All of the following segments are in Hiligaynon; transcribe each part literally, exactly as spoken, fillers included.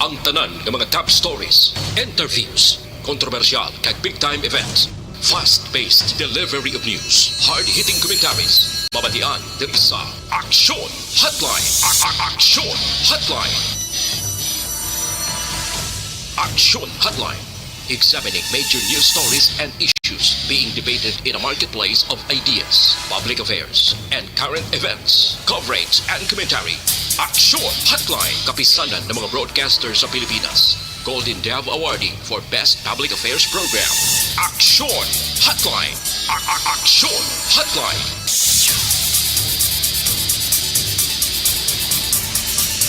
Ang tanan nga mga top stories, interviews, kontrobersyal kag big time events, fast-paced delivery of news, hard-hitting commentaries, mabatian diri sa Aksyon Hotline. A- a- Aksyon Hotline. Aksyon Hotline. Examining major news stories and issues being debated in a marketplace of ideas, public affairs, and current events. Coverage and commentary. Aksyon Hotline. Kapisanan ng mga broadcaster sa Pilipinas. Golden Dove Awardee for Best Public Affairs Program. Aksyon Hotline. A- a- Aksyon Hotline.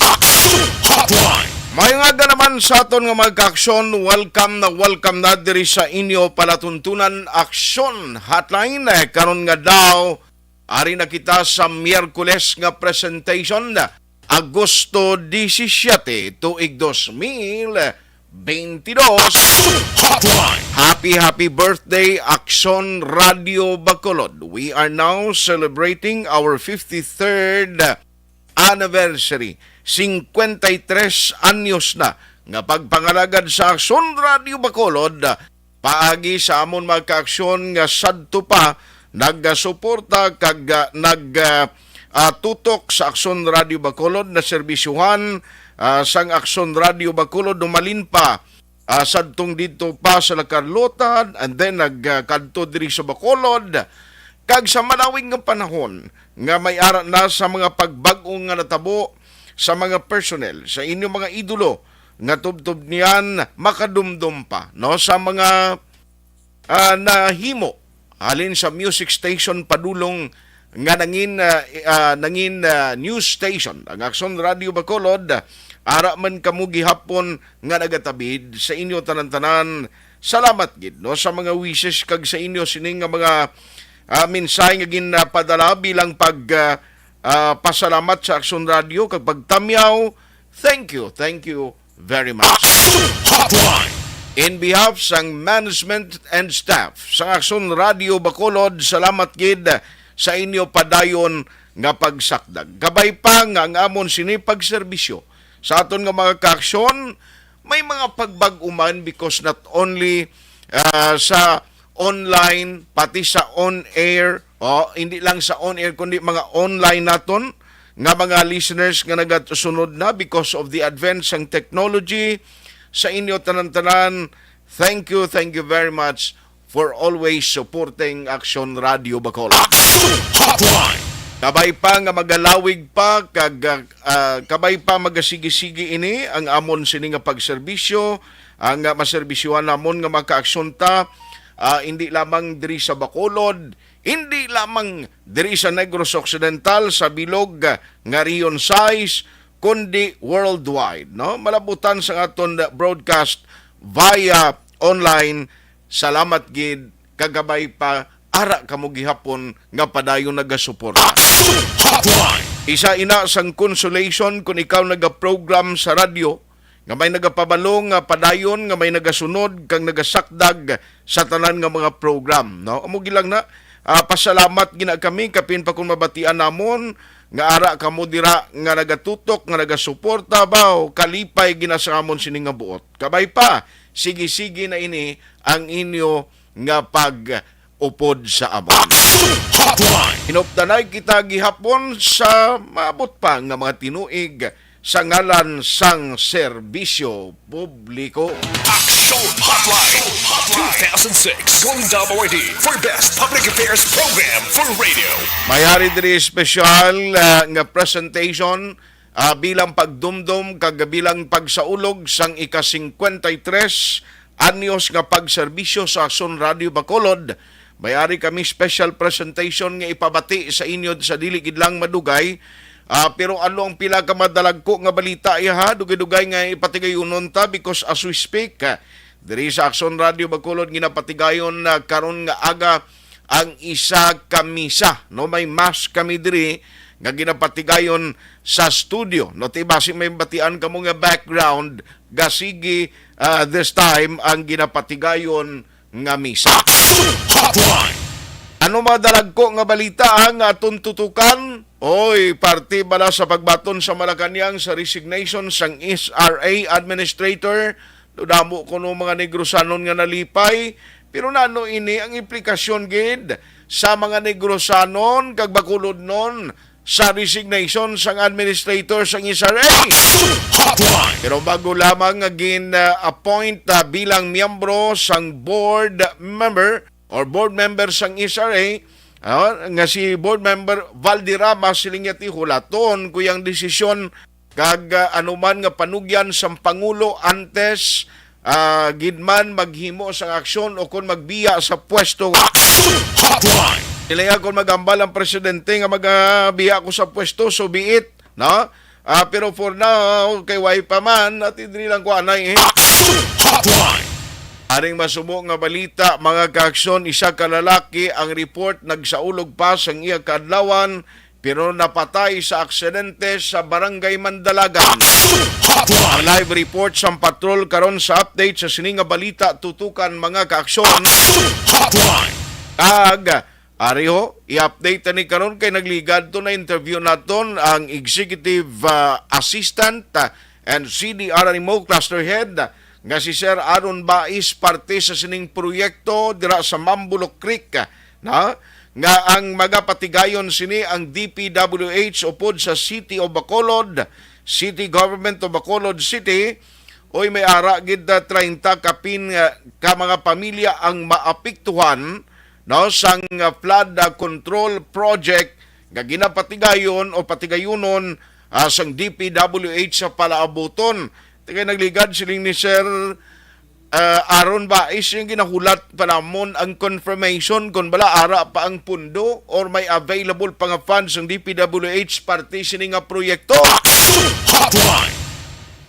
Aksyon Hotline. May nga naman sa aton nga mga kaaksyon, welcome na welcome na diri sa inyo palatuntunan Aksyon Hotline. Eh, karon nga daw, ari na kita sa Miyerkules nga presentation, Agosto disisiete, tuig dos mil bentidós. Hotline. Happy, happy birthday, Aksyon Radio Bacolod. We are now celebrating our fifty-third anniversary. Singkwenta y tres anyos na nga pagpangalagad sa Aksyon Radio Bacolod. Paagi sa amon mga kaaksyon nga sadto pa nagasuporta kag, ah, nag, ah, ah, tutok sa Aksyon Radio Bacolod, na serbisyuhan, ah, sang Aksyon Radio Bacolod, humalin pa, ah, sadtong didto pa sa La Carlota, and then nagkadto diri sa Bacolod, kag sa malawig nga panahon nga may ara na sa mga pagbag-o nga natabo sa mga personnel, sa inyo mga idolo, nga tubtob niyan makadumdom pa, no, sa mga, ah, nahimo halin sa music station padulong nga nangin, ah, ah, nangin, ah, news station ang Aksyon Radio Bacolod. Ara man kamo gihapon nga nagatabid, sa inyo tanan-tanan, salamat gid, no, sa mga wishes kag sa inyo sini nga mga, ah, mensahe nga ginpadala bilang pag, ah, ah, pasalamat sa Aksyon Radio kag pagtamyaw. Thank you, thank you very much. Aksyon Hotline. In behalf sang management and staff sang Aksyon Radio Bacolod, salamat gid sa inyo padayon nga pagsakdag. Kabay pa nga ang amon sini pagserbisyo sa aton nga mga kaaksyon, may mga pagbag-o man, because not only, ah, sa online, pati sa on-air, o, hindi lang sa on-air, kundi mga online naton nga mga listeners nga nagasunod na because of the advance sang technology. Sa inyo tanan-tanan, thank you, thank you very much for always supporting Aksyon Radio Bacolod. Aksyon Hotline. Kabay pa nga magalawig pa, kag, ah, kabay pa magasigi-sigi ini ang amon sini nga pagserbisyo, ang, ah, maserbisyuhan namon nga mga kaaksyon ta, ah, hindi lamang diri sa Bacolod, hindi lamang diri sa Negros Occidental, sa bilog, ah, nga Region sais, kundi worldwide, no? Malabutan sa aton broadcast via online. Salamat gid, kag kabay pa, ara kamo gihapon nga padayon nagasuporta. Aksyon Hotline. Isa ina sang consolation kung ikaw nagaprogram sa radyo nga may nagapabalo nga padayon nga may nagasunod kag nagasakdag sa tanan nga mga program, no? Amo gid lang na, ah, pasalamat gina kami kapin pa kung mabatian namon nga ara kamo dira nga nagatutok, nga nagasuporta, baw, kalipay gina sa amon sini nga buot. Kabay pa, sige-sige na ini ang inyo nga pag-upod sa amon. Aksyon Hotline. Hinupdanay kita gihapon sa maabot pa nga mga tinuig sa ngalan sang serbisyo publiko. Aksyon Hotline two thousand six Golden Dove Awardee for Best Public Affairs Program for Radio. May ari diri espesyal, ah, nga presentation, ah, bilang pagdumdom kag bilang pagsaulog sang ika-singkwenta y tres anyos nga pagserbisyo sa Aksyon Radio Bacolod. May ari kami special presentation nga ipabati sa inyo sa dili gid lang madugay. Ah, pero ano ang pila ka madalagko nga balita, iya, ha? Dugay-dugay nga ipatigayunon ta, because as we speak, ah, diri sa Aksyon Radio Bacolod, ginapatigayon na karon nga aga ang isa ka misa, no? May mass kami diri nga ginapatigayon sa studio, no? Ti basi may batian kamo nga background, gasigi, ah, this time ang ginapatigayon nga misa. Aksyon Hotline. Ano madalagko nga balita ang aton tutukan? Oy, parte bala sa pagbaton sa Malacañang sa resignation sang S R A administrator, damo kuno mga Negrosanon nga nalipay, pero nano ini ang implikasyon gid sa mga Negrosanon kag Bacolodnon sa resignation sang administrator sang S R A? Hotline. Pero bago lamang nga gin-appoint, ah, bilang miyembro sang board member or board member sang S R A, ah, nga si board member Valderrama, siling niya ti hulaton ko yang desisyon kag, ah, anuman nga panugyan sang Pangulo antes, ah, gid man maghimo sang aksyon o kon magbiya sa pwesto. Action Hotline. Sila nga kon magambal ang presidente nga magabiya ko sa pwesto, so be it, no? Ah, pero for now, kay way pa man, ati diri lang ko anay, eh. Action Hotline. Aring masubo nga balita, mga kaaksyon, isa ka lalaki ang report nagsaulog pa sang iya kaadlawan, pero napatay sa aksidente sa Barangay Mandalagan. Action Hotline. Ang live report sang patrol karon sa update sa sini nga balita tutukan, mga kaaksyon. Action Hotline. Kag Ari ho, i-update ta ni karon kay nagligad to na interview naton ang Executive, ah, Assistant, ah, and C D R R M O Cluster Head nga si Sir Aaron Bais, parte sa sining proyekto dira sa Mambulok Creek, ah, na nga ang magapatigayon sini ang D P W H upod sa City of Bacolod, City Government of Bacolod City. Oy, may ara gid, ah, treinta kapin nga ka mga pamilya ang maapektuhan, no, sang, ah, flood, ah, control project nga ginapatigayon o patigayonon, ah, sang D P W H sa palaabuton. Ti kay nagligad siling ni Sir, ah, Aaron Bais yung ginahulat pa namon ang confirmation kung bala ara pa ang pundo or may available pa nga funds ang D P W H parte sini nga proyekto. Action Hotline.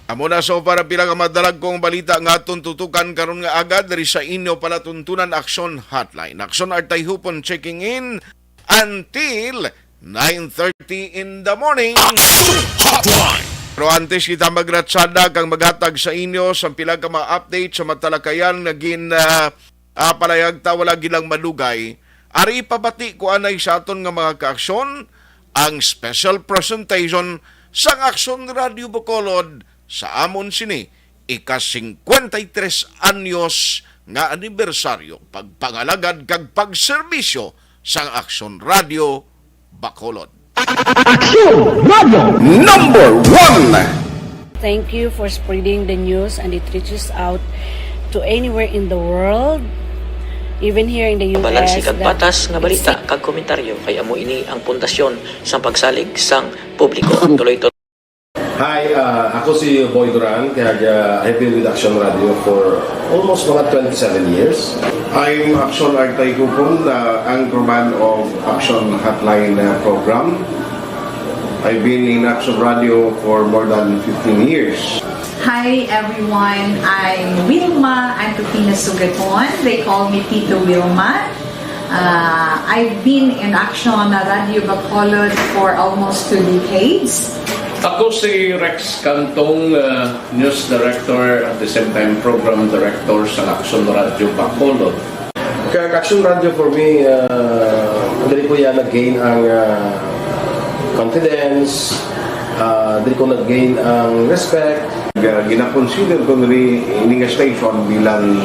Amo na so para pila ka madalagkong balita nga aton tutukan karon nga agad diri sa inyo palatuntunan, Action Hotline. Action Artay Hupon checking in until nine thirty in the morning. Action Hotline. Pero antes kita magratsada kang maghatag sa inyo sa pila ka mga update sa matalakayan nga gin, ah, ah, palayag ta wala gilang malugay, ari ipabati ko anay sa aton nga mga kaaksyon ang special presentation sang Aksyon Radio Bacolod sa amon sini ika-singkwenta y tres anyos nga anibersaryo pagpangalagad kag pagserbisyo sang Aksyon Radio Bacolod. Aksyon Radio Number One. Thank you for spreading the news and it reaches out to anywhere in the world, even here in the U S. Balanse kag patas nga balita kag komentaryo kay amo ini ang pundasyon sang pagsalig sang publiko. Tuloy to. Hi, ah, ako si Boy Duran, kag, ah, I've been with Action Radio for almost mga twenty-seven years. I'm Action Artay Hupon, ah, anchorman of Action Hotline, ah, program. I've been in Action Radio for more than fifteen years. Hi, everyone. I'm Wilma Antupina Sugaton. They call me Tito Wilma. Uh, I've been in Action Radio Bacolod for almost two decades. Ako si Rex Cantong, uh, News Director, at the same time Program Director sa Action Radio Bacolod. Kag Action Radio for me, uh, diri ko ya nag-gain ang, uh, confidence, uh, diri ko nag-gain ang respect. Ga-, gina-consider ko diri ini nga station bilang,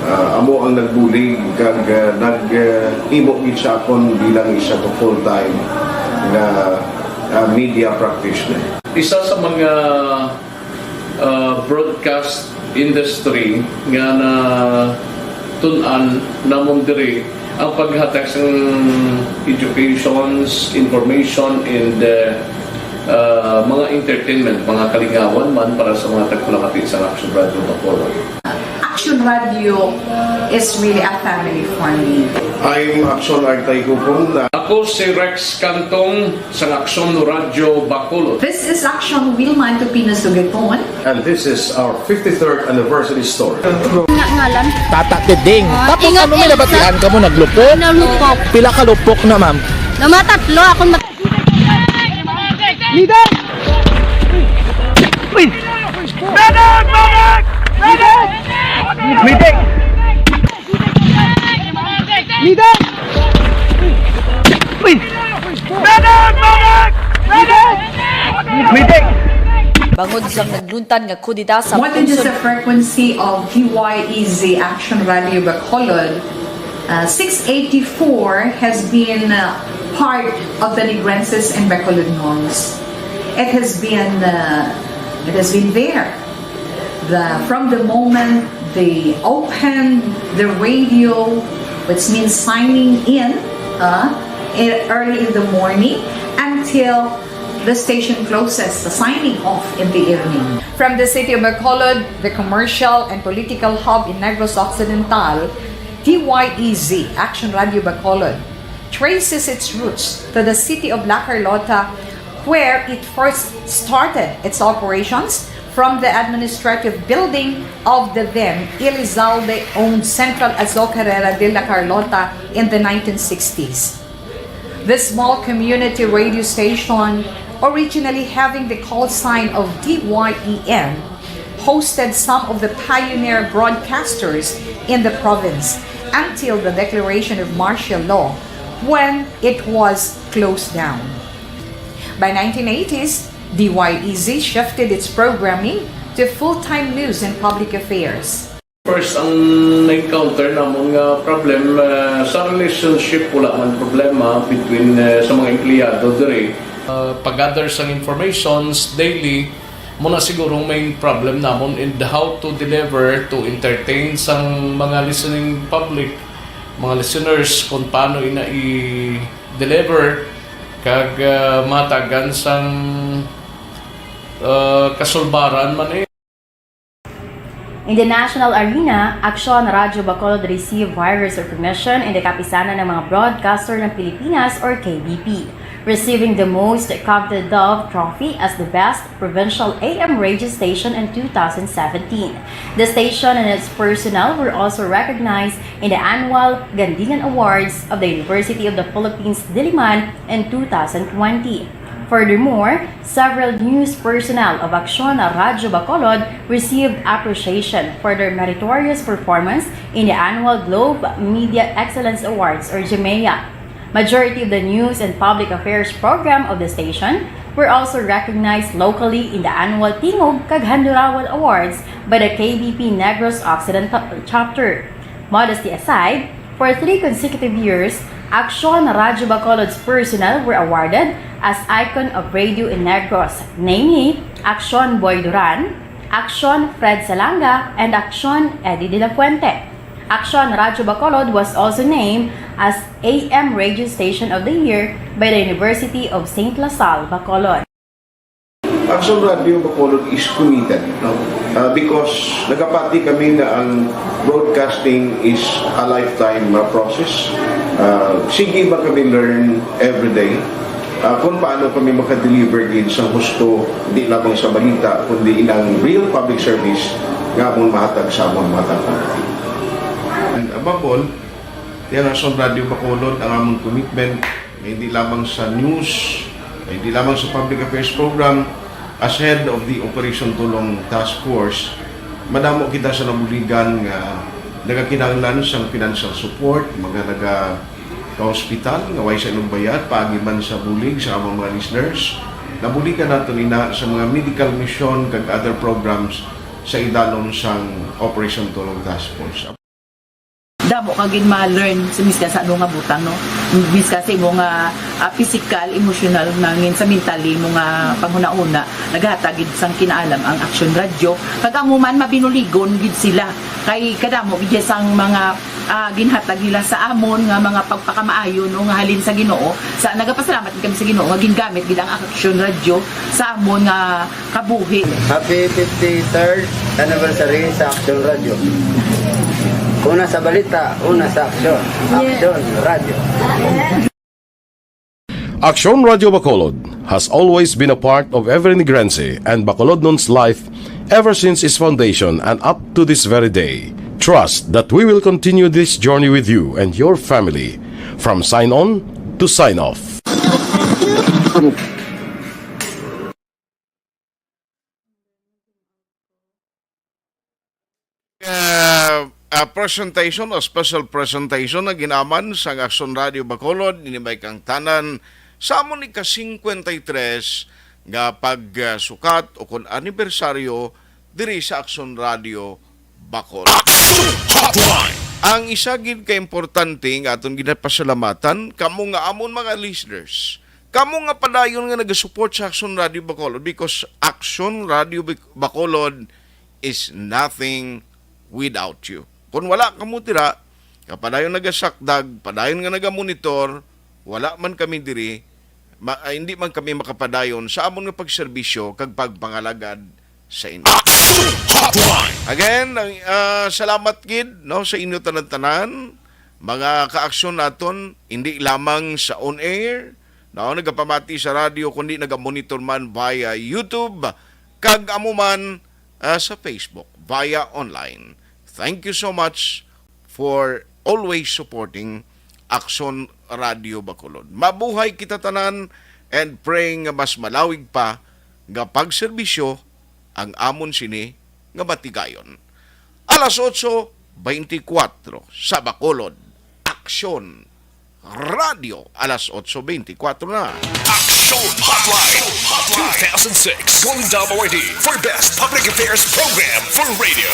uh, amo ang nagbulig kag, uh, nag, uh, himo gid sa akon bilang isa ka full-time nga, uh, media practitioner. Isa sa mga, uh, broadcast industry nga natun-an namon diri ang paghatag sang educations, information, and, uh, uh, mga entertainment, mga kalingawan man para sa mga tagpulangati sa Action Radio Bacolod. Action Radio is really a family for me. I'm Action Artay Hupon. Ako si Rex Cantong sang Action Radio Bacolod. This is Action Wilma Antupina Sugaton. And this is our fifty-third anniversary story. Nga ngalan? Tata Tiding. Ah, tapos ingat, ano, may ingat nabatian ka mo, naglupok? Nalupok. Pila ka lupok na, ma'am? Namatatlo akong mat- Leader! Uy! Leader! Leader! Leader! Uy! Leader! Bangod sang nagluntad nga kudeta sa More than just a puso frequency of T Y E Z Action Radio Bacolod, uh, six eighty-four has been, uh, part of the Negrenses and Bacolodnons. It has been, uh, it has been there. The, from the moment they opened the radio, which means signing in, uh, e-, early in the morning, until the station closes, the signing off in the evening. From the city of Bacolod, the commercial and political hub in Negros Occidental, T Y E Z, Action Radio Bacolod, traces its roots to the city of La Carlota, where it first started its operations from the administrative building of the then Elizalde-owned Central Azocarera de La Carlota in the nineteen sixties. This small community radio station, originally having the call sign of T Y E N, hosted some of the pioneer broadcasters in the province until the declaration of martial law, when it was closed down. By nineteen eighties, D Y E Z shifted its programming to full-time news and public affairs. First, ang na-encounter namon nga problem, ah, sa relationship, wala man problema between, ah, sa mga empleyado diri. Ah, pag-gather sang informations daily, mo na siguro ang main problem namon, and how to deliver, to entertain sang mga listening public, mga listeners, kung paano ina i-deliver, kag, ah, matagan sang, ah, kasulbaran man eh. In the national arena, Aksyon Radyo Bacolod received vigorous recognition in the Kapisanan ng mga Broadcaster ng Pilipinas or K B P, receiving the most coveted Dove Trophy as the best provincial A M radio station in two thousand seventeen. The station and its personnel were also recognized in the annual Gandilan Awards of the University of the Philippines Diliman in two thousand twenty. Furthermore, several news personnel of Aksyon Radyo Bacolod received appreciation for their meritorious performance in the annual Globe Media Excellence Awards or GMEA. Majority of the news and public affairs program of the station were also recognized locally in the annual Tingog kag Handurawal Awards by the K B P Negros Occidental Chapter. Modesty aside, for three consecutive years, Aksyon Radyo Bacolod's personnel were awarded as icon of radio in Negros, namely Aksyon Boy Duran, Aksyon Fred Salanga, and Aksyon Eddie De La Fuente. Aksyon Radyo Bacolod was also named as A M Radio Station of the Year by the University of Saint La Salle, Bacolod. Aksyon Radyo Bacolod is committed, no? Ah, because nagapati kami nga ang broadcasting is a lifetime, ah, process. Ah, sige ba kami learn every day? Ah, kung paano kami makadeliver gid sa husto, di lamang sa balita, kundi inang real public service nga amon mahatag sa amon mga taga-, and above all, Tiyan Aksyon Radyo Bacolod ang amon commitment, nga hindi lamang sa news, nga hindi lamang sa public affairs program. As head of the Operation Tulong Task Force, madamo kita sa nabuligan nga nagakinahanglan sang financial support, mga naga ka-hospital nga way sa inugbayat, paagi man sa bulig sa among mga listeners. Nabuligan naton ina sa mga medical mission kag other programs sa idalom sang Operation Tulong Task Force. Damo ka gid ma-learn sa miskan sa ano nga butang, no? Miskan sa imo nga, ah, physical, emotional, nangin sa mentally mo nga panghunahuna, naghatag gid sang kinaalam ang Aksyon Radyo. Kag amo man, mabinuligon gid sila. Kay kadamo gid sang mga, ah, ginhatag nila sa amon nga mga pagpakamaayo, no, nga halin sa Ginoo. Sa, nagapasalamat gid kami sa Ginoo nga gingamit gid ang Aksyon Radyo sa amon nga kabuhi. Happy fifty-third anniversary sa Aksyon Radyo. Una sa balita, una sa aksyon. Aksyon Radyo. Aksyon Radyo Bacolod has always been a part of every Negrense and Bacolodnon's life ever since its foundation and up to this very day. Trust that we will continue this journey with you and your family, from sign on to sign off. Uh, a presentation, a special presentation na ginaman sang Aksyon Radyo Bacolod, ini may kang tanan sa amon ika-singkwenta y tres nga pagsukat o kon anibersaryo diri sa Aksyon Radio Bacolod. Aksyon Hotline! Ang isa gid ka importante nga aton ginapasalamatan, kamo nga amon mga listeners, kamo nga padayon nga nagasupport sa Aksyon Radio Bacolod, because Aksyon Radio Bac-, Bacolod is nothing without you. Kung wala kamo dira, nga padayon nagasakdag, padayon nga nagamonitor, wala man kami diri, ma-, ah, hindi man kami makapadayon sa amon nga pagserbisyo kag pagpangalagad sa inyo. Aksyon Hotline! Again, ang, ah, salamat gid, no, sa inyo tanan-tanan, mga kaaksyon naton, hindi lamang sa on air, no, nagapamati sa radyo, kundi nagamonitor man via YouTube, kag amo man, ah, sa Facebook, via online. Thank you so much for always supporting Aksyon Radio Bacolod. Mabuhay kita tanan, and praying nga mas malawig pa nga pagserbisyo ang amon sini nga matigayon. Alas otso beintikwatro sa Bacolod, Aksyon Radio, alas otso beintikwatro na. Aksyon Hotline, two thousand six Golden Dove Awardee for Best Public Affairs Program for Radio.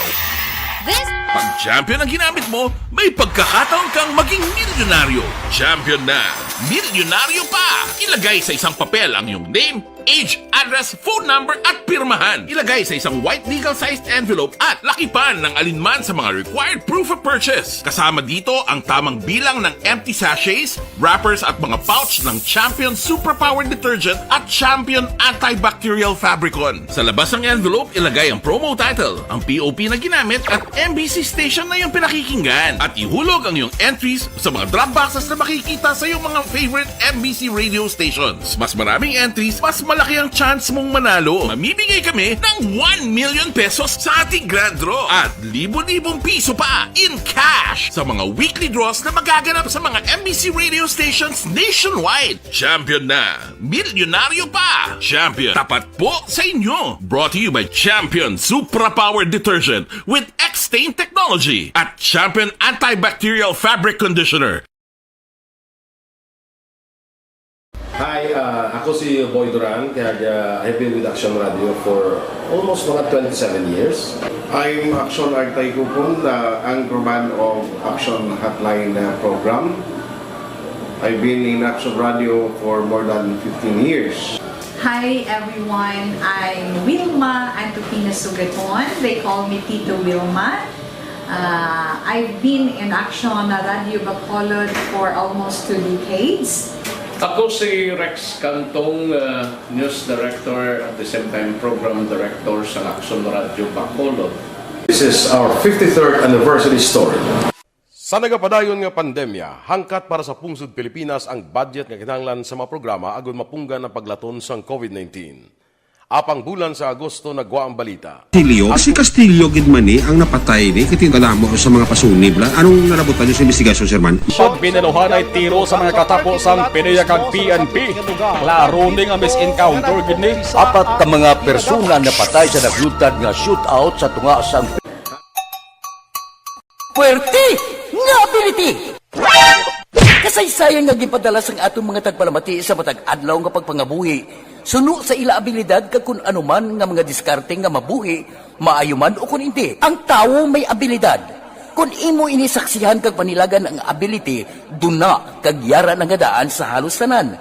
This Pag champion ang ginamit mo, may pagkakataon kang maging milyonaryo. Champion na, milyonaryo pa! Ilagay sa isang papel ang iyong name, age, address, phone number, at pirmahan. Ilagay sa isang white legal-sized envelope at lakipan ng alinman sa mga required proof of purchase. Kasama dito ang tamang bilang ng empty sachets, wrappers, at mga pouch ng Champion Superpower Detergent at Champion Antibacterial Fabricon. Sa labas ng envelope, ilagay ang promo title, ang P O P na ginamit, at M B C station na iyong pinakikinggan. At ihulog ang iyong entries sa mga drop boxes na makikita sa iyong mga favorite M B C radio stations. Mas maraming entries, mas malaki ang chance mong manalo. Mamimigay kami ng one million pesos sa ating grand draw at libo-libong piso pa in cash sa mga weekly draws na magaganap sa mga M B C radio stations nationwide. Champion na! Milyonaryo pa! Champion, tapat po sa inyo! Brought to you by Champion Supra Power Detergent with X-Stain Technology at Champion Antibacterial Fabric Conditioner. Hi, ah, ako si Boy Duran, kag, ah, I've been with Action Radio for almost mga twenty-seven years. I'm Action Artay Kupon, ah, anchorman of Action Hotline, ah, program. I've been in Action Radio for more than fifteen years. Hi everyone, I'm Wilma Antupina Sugaton. They call me Tito Wilma. Uh, I've been in Action Radio Bacolod for almost two decades. Ako si Rex Cantong, uh, news director, at the same time program director sa Action Radio Bacolod. This is our fifty-third anniversary story. Sa nagapadayon nga pandemya, hangkat para sa pungsod Pilipinas ang budget nga kinahanglan sa mga programa agud mapunggan ang paglaton sang COVID nineteen. Apang bulan sa Agosto nagwa ang balita. Castillo, si Castillo gid man ni ang napatay ni, kay tingala mo sa mga pasunib la. Anong nalabutan niyo sa investigasyon, Sir Man? Pag binaluhan ay tiro sa mga katapo sang PDEA kag P N P. Klaro ni nga misencounter gid ni. Apat ka mga persona napatay sa naglutad nga shootout sa tunga sang Puwerte nga ability! Kasaysayan nga ginpadala sang aton mga tagpalamati sa matag adlaw nga pagpangabuhi, suno sa ila abilidad kag kun ano man nga mga diskarte nga mabuhi, maayo man o kun indi, ang tawo may abilidad. Kun imo ini saksihan kag panilagan ang ability, duna kag yara na nga daan sa halos tanan.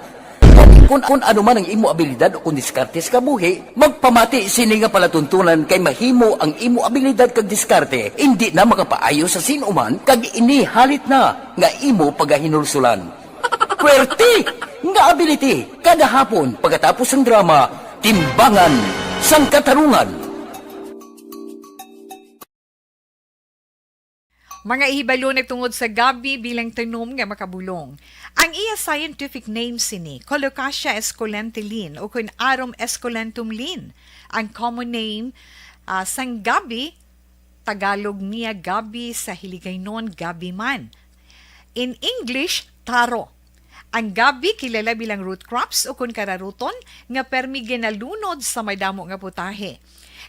Kun, kun ano man ang imo abilidad o kun diskarte sa kabuhi, magpamati sini nga palatuntunan kay mahimo ang imo abilidad kag diskarte indi na makapaayo sa sin-o man kag ini halit na nga imo pagahinulsolan. Puwerte nga ability kada hapon pagkatapos sang drama, Timbangan sang Katarungan. Mga hibalo na tungod sa gabi bilang tanom nga makabulong. Ang iya scientific name sini, Colocasia esculenta Linn, o kun Arum esculentum Linn. Ang common name, ah, sang gabi, Tagalog niya gabi, sa Hiligaynon gabi man. In English, taro. Ang gabi kilala bilang root crops o kun kararuton nga permi ginalunod sa madamo nga putahe.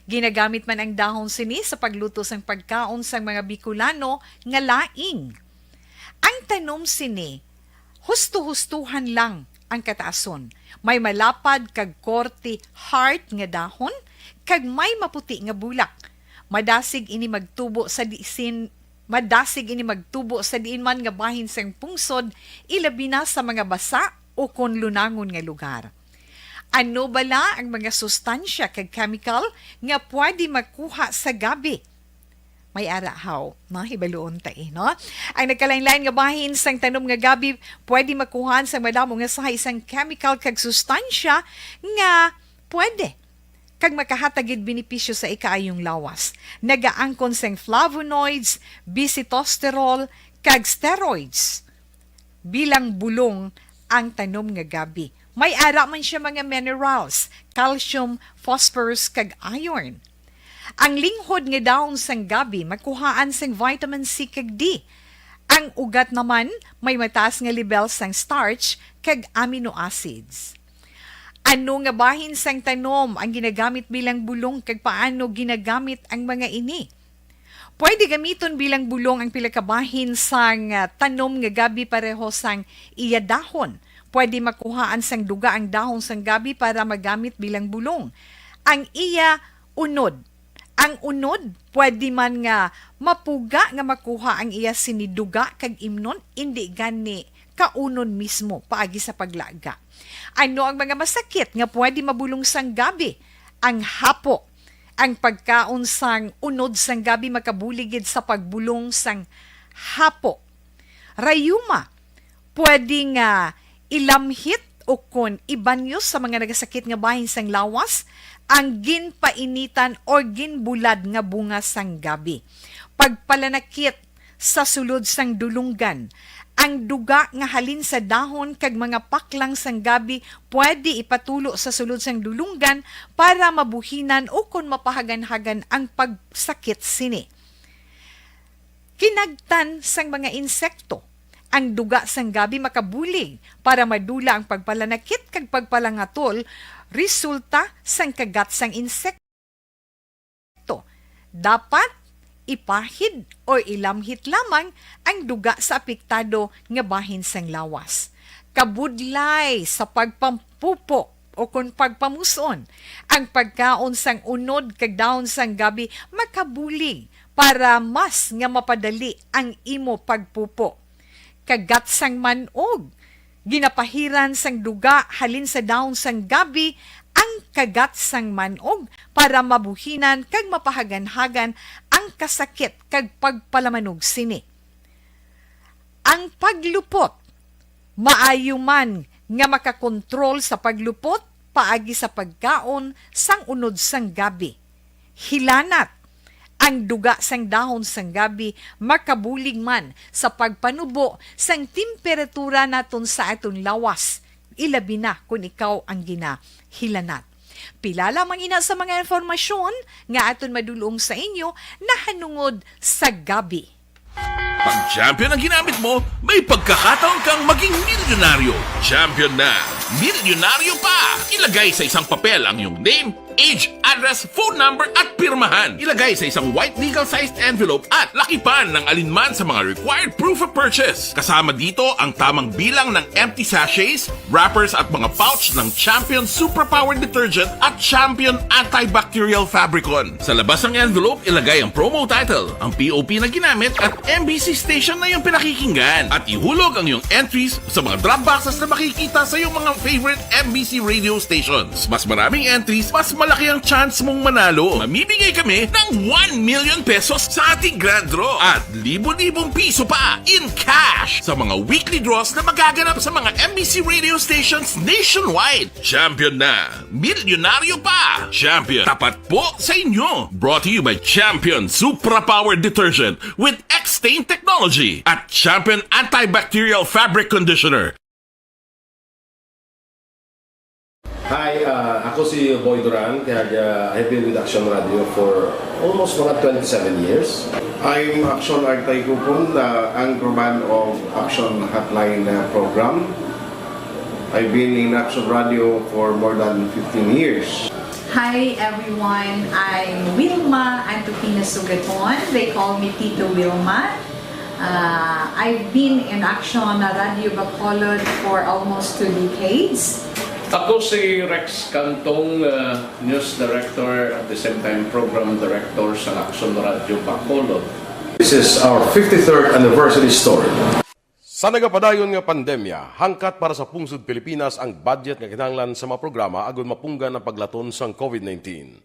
Ginagamit man ang dahon sini sa pagluto sang pagkaon sang mga Bicolano nga laing. Ang tanom sini, husto-hustohan lang ang kataason. May malapad kag korte heart nga dahon, kag may maputi nga bulak. Madasig ini magtubo sa disin, madasig ini magtubo sa diin man nga bahin sang pungsod, ilabi na sa mga basa o kon lunangon nga lugar. Ano bala ang mga sustansya kag chemical nga pwede makuha sa gabi? May ara haw, no? Hibaluon ta, eh, no? Ang nagkalain-lain nga bahin sang tanom nga gabi pwede makuhaan sang madamo nga sahay sang chemical kag sustansya nga pwede kag makahatag gid benepisyo sa ikaayong lawas. Nagaangkon sang flavonoids, bisitosterol, kag steroids bilang bulong ang tanom nga gabi. May ara man siya mga minerals, calcium, phosphorus, kag iron. Ang linghod nga dahon sang gabi makuhaan sang vitamin C kag D. Ang ugat naman may mataas nga lebel sang starch kag amino acids. Ano nga bahin sang tanom ang ginagamit bilang bulong, kag paano ginagamit ang mga ini? Pwede gamiton bilang bulong ang pila ka bahin sang, ah, tanom nga gabi pareho sang iya dahon. Pwede makuhaan sang duga ang dahon sang gabi para magamit bilang bulong. Ang iya unod. Ang unod, pwede man nga mapuga nga makuha ang iya sini duga kag imnon, indi gani kaunon mismo paagi sa paglaga. Ano ang mga masakit nga pwede mabulong sang gabi? Ang hapo. Ang pagkaon sang unod sang gabi makabulig gid sa pagbulong sang hapo. Rayuma, pwede nga ilamhit o kon ibanyos sa mga nagasakit nga bahin sang lawas ang ginpainitan or ginbulad nga bunga sang gabi. Pagpalanakit sa sulod sang dulunggan. Ang duga nga halin sa dahon kag mga paklang sang gabi pwede ipatulo sa sulod sang dulunggan para mabuhinan o kon mapahaganhagan ang pagsakit sini. Kinagtan sang mga insekto. Ang duga sang gabi makabulig para madula ang pagpalanakit kag pagpalangatol resulta sang kagat sang insekto. Dapat ipahid o ilamhit lamang ang duga sa apektado nga bahin sang lawas. Kabudlay sa pagpampupo o kon pagpamus-on. Ang pagkaon sang unod kag dahon sang gabi makabulig para mas nga mapadali ang imo pagpupo. Kagat sang man-og. Ginapahiran sang duga halin sa dahon sang gabi ang kagat sang man-og para mabuhinan kag mapahaganhagan ang kasakit kag pagpalamanog sini. Ang paglupot. Maayo man nga makakontrol sa paglupot paagi sa pagkaon sang unod sang gabi. Hilanat. Ang duga sang dahon sang gabi makabulig man sa pagpanubo sang temperatura naton sa aton lawas, ilabi na kon ikaw ang ginahilanat. Pila lamang ina sa mga impormasyon nga aton madulong sa inyo nahanungod sa gabi. Pag Champion ang ginamit mo, may pagkakataon kang maging milyonaryo. Champion na, milyonaryo pa! Ilagay sa isang papel ang iyong name, age, address, phone number, at pirmahan. Ilagay sa isang white legal-sized envelope at lakipan ng alinman sa mga required proof of purchase. Kasama dito ang tamang bilang ng empty sachets, wrappers, at mga pouch ng Champion Superpower Detergent at Champion Antibacterial Fabricon. Sa labas ng envelope, ilagay ang promo title, ang P O P na ginamit, at M B C station na iyong pinakikinggan. At ihulog ang iyong entries sa mga drop boxes na makikita sa iyong mga favorite M B C radio stations. Mas maraming entries, mas malaki ang chance mong manalo. Mamimigay kami ng one million pesos sa ating grand draw at libo-libong piso pa in cash sa mga weekly draws na magaganap sa mga M B C radio stations nationwide. Champion na! Milyonaryo pa! Champion, tapat po sa inyo! Brought to you by Champion Supra Power Detergent with X-Stain Technology at Champion Antibacterial Fabric Conditioner. Hi, ah, ako si Boy Duran, kag, ah, I've been with Action Radio for almost mga twenty-seven years. I'm Action Artay Kupon, the anchorman of Action Hotline, uh, program. I've been in Action Radio for more than fifteen years. Hi everyone, I'm Wilma Antupina Sugaton. They call me Tito Wilma. Uh, I've been in Action Radyo Bacolod for almost two decades. Ako si Rex Cantong, uh, News Director, at the same time Program Director sa Action Radyo Bacolod. This is our fifty-third anniversary story. Sa nagapadayon nga pandemya, hangkat para sa pungsod Pilipinas ang budget nga kinahanglan sa mga programa agud mapunggan ang paglaton sang COVID nineteen.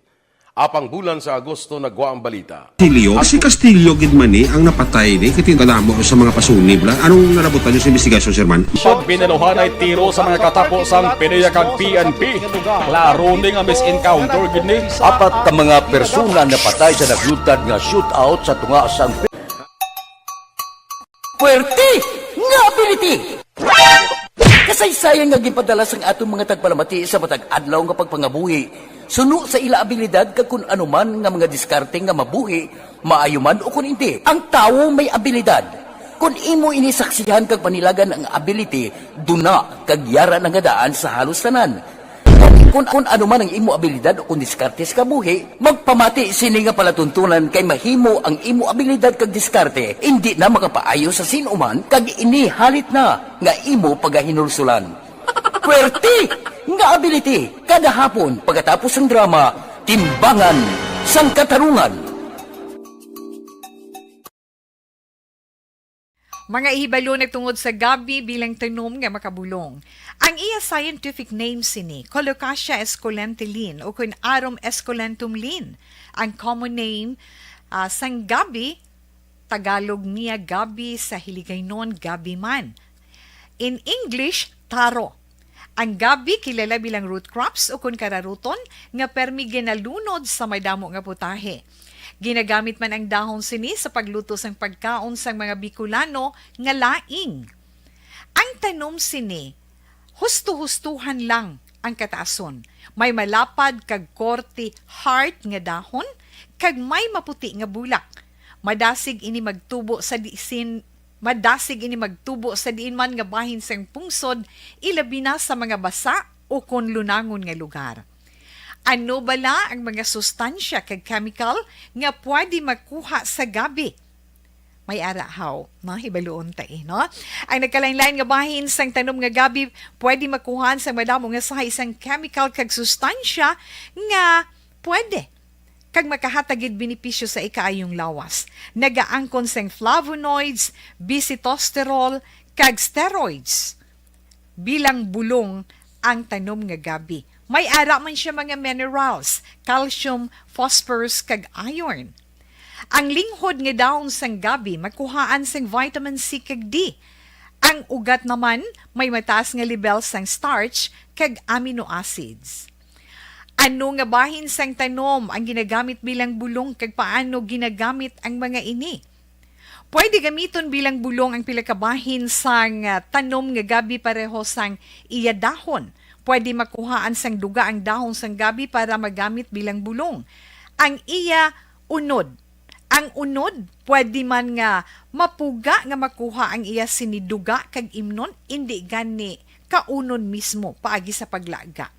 Apang bulan sa Agosto nagwa ang balita. Castillo, si Castillo gid man ni ang napatay ni, kay tinadamo sa mga pasunib la. Anong nalabutan niyo sa investigasyon, Sir Man? Pag binaluhanay tiro sa mga katapo sang PDEA kag P N P, klaro ni nga mis-encounter gid ni. Apat ka mga persona napatay sa naglutad nga shootout sa tunga sang Puwerte nga ability! Kasaysayan nga ginpadala sang aton mga tagpalamati sa matag adlaw nga pagpangabuhi, suno sa ila abilidad kag kun ano man nga mga diskarte nga mabuhi, maayo man o kun indi. Ang tawo may abilidad. Kun imo ini saksihan kag panilagan ang ability, duna kag yara na nga daan sa halos tanan. Kun, kun ano man ang imo abilidad o kun diskarte sa kabuhi, magpamati sini nga palatuntunan kay mahimo ang imo abilidad kag diskarte indi na makapaayo sa sin-o man kag ini halit na nga imo pagahinulsulan. Puwerte nga ability kada hapon pagkatapos sang drama Timbangan sang Katarungan. Mga hibalo nagtungod sa gabi bilang tanom nga makabulong. Ang iya scientific name sini, Colocasia esculenta Lin, o kun Arum esculentum Lin. Ang common name, ah, sang gabi, Tagalog niya gabi, sa Hiligaynon gabi man. In English, taro. Ang gabi kilala bilang root crops o kun kararuton nga permi ginalunod sa madamo nga putahe. Ginagamit man ang dahon sini sa pagluto sang pagkaon sang mga Bicolano nga laing. Ang tanom sini, husto-hustuhan lang ang kataason. May malapad kag korte heart nga dahon kag may maputi nga bulak. Madasig ini magtubo sa disin Madasig ini magtubo sa diin man nga bahin sang pungsod, ilabi na sa mga basa o kon lunangon nga lugar. Ano bala ang mga sustansya kag chemical nga pwede makuha sa gabi? May ara haw, no? Hibaluon ta, eh, no? Ang nagkalain-lain nga bahin sang tanom nga gabi pwede makuhaan sang madamo nga sahi sang chemical kag sustansya nga pwede kag makahatag gid benepisyo sa ikaayong lawas. Nagaangkon sing flavonoids, bisitosterol, kag steroids bilang bulong ang tanom nga gabi. May ara man siya mga minerals, calcium, phosphorus, kag iron. Ang linghod nga dahon sang gabi makuhaan sing vitamin C kag D. Ang ugat naman may mataas nga lebel sang starch kag amino acids. Ano nga bahin sang tanom ang ginagamit bilang bulong, kag paano ginagamit ang mga ini? Pwede gamiton bilang bulong ang pila ka bahin sang, ah, tanom nga gabi pareho sang iya dahon. Pwede makuhaan sang duga ang dahon sang gabi para magamit bilang bulong. Ang iya unod. Ang unod, pwede man nga mapuga nga makuha ang iya sini duga kag imnon, indi gani kaunon mismo paagi sa paglaga.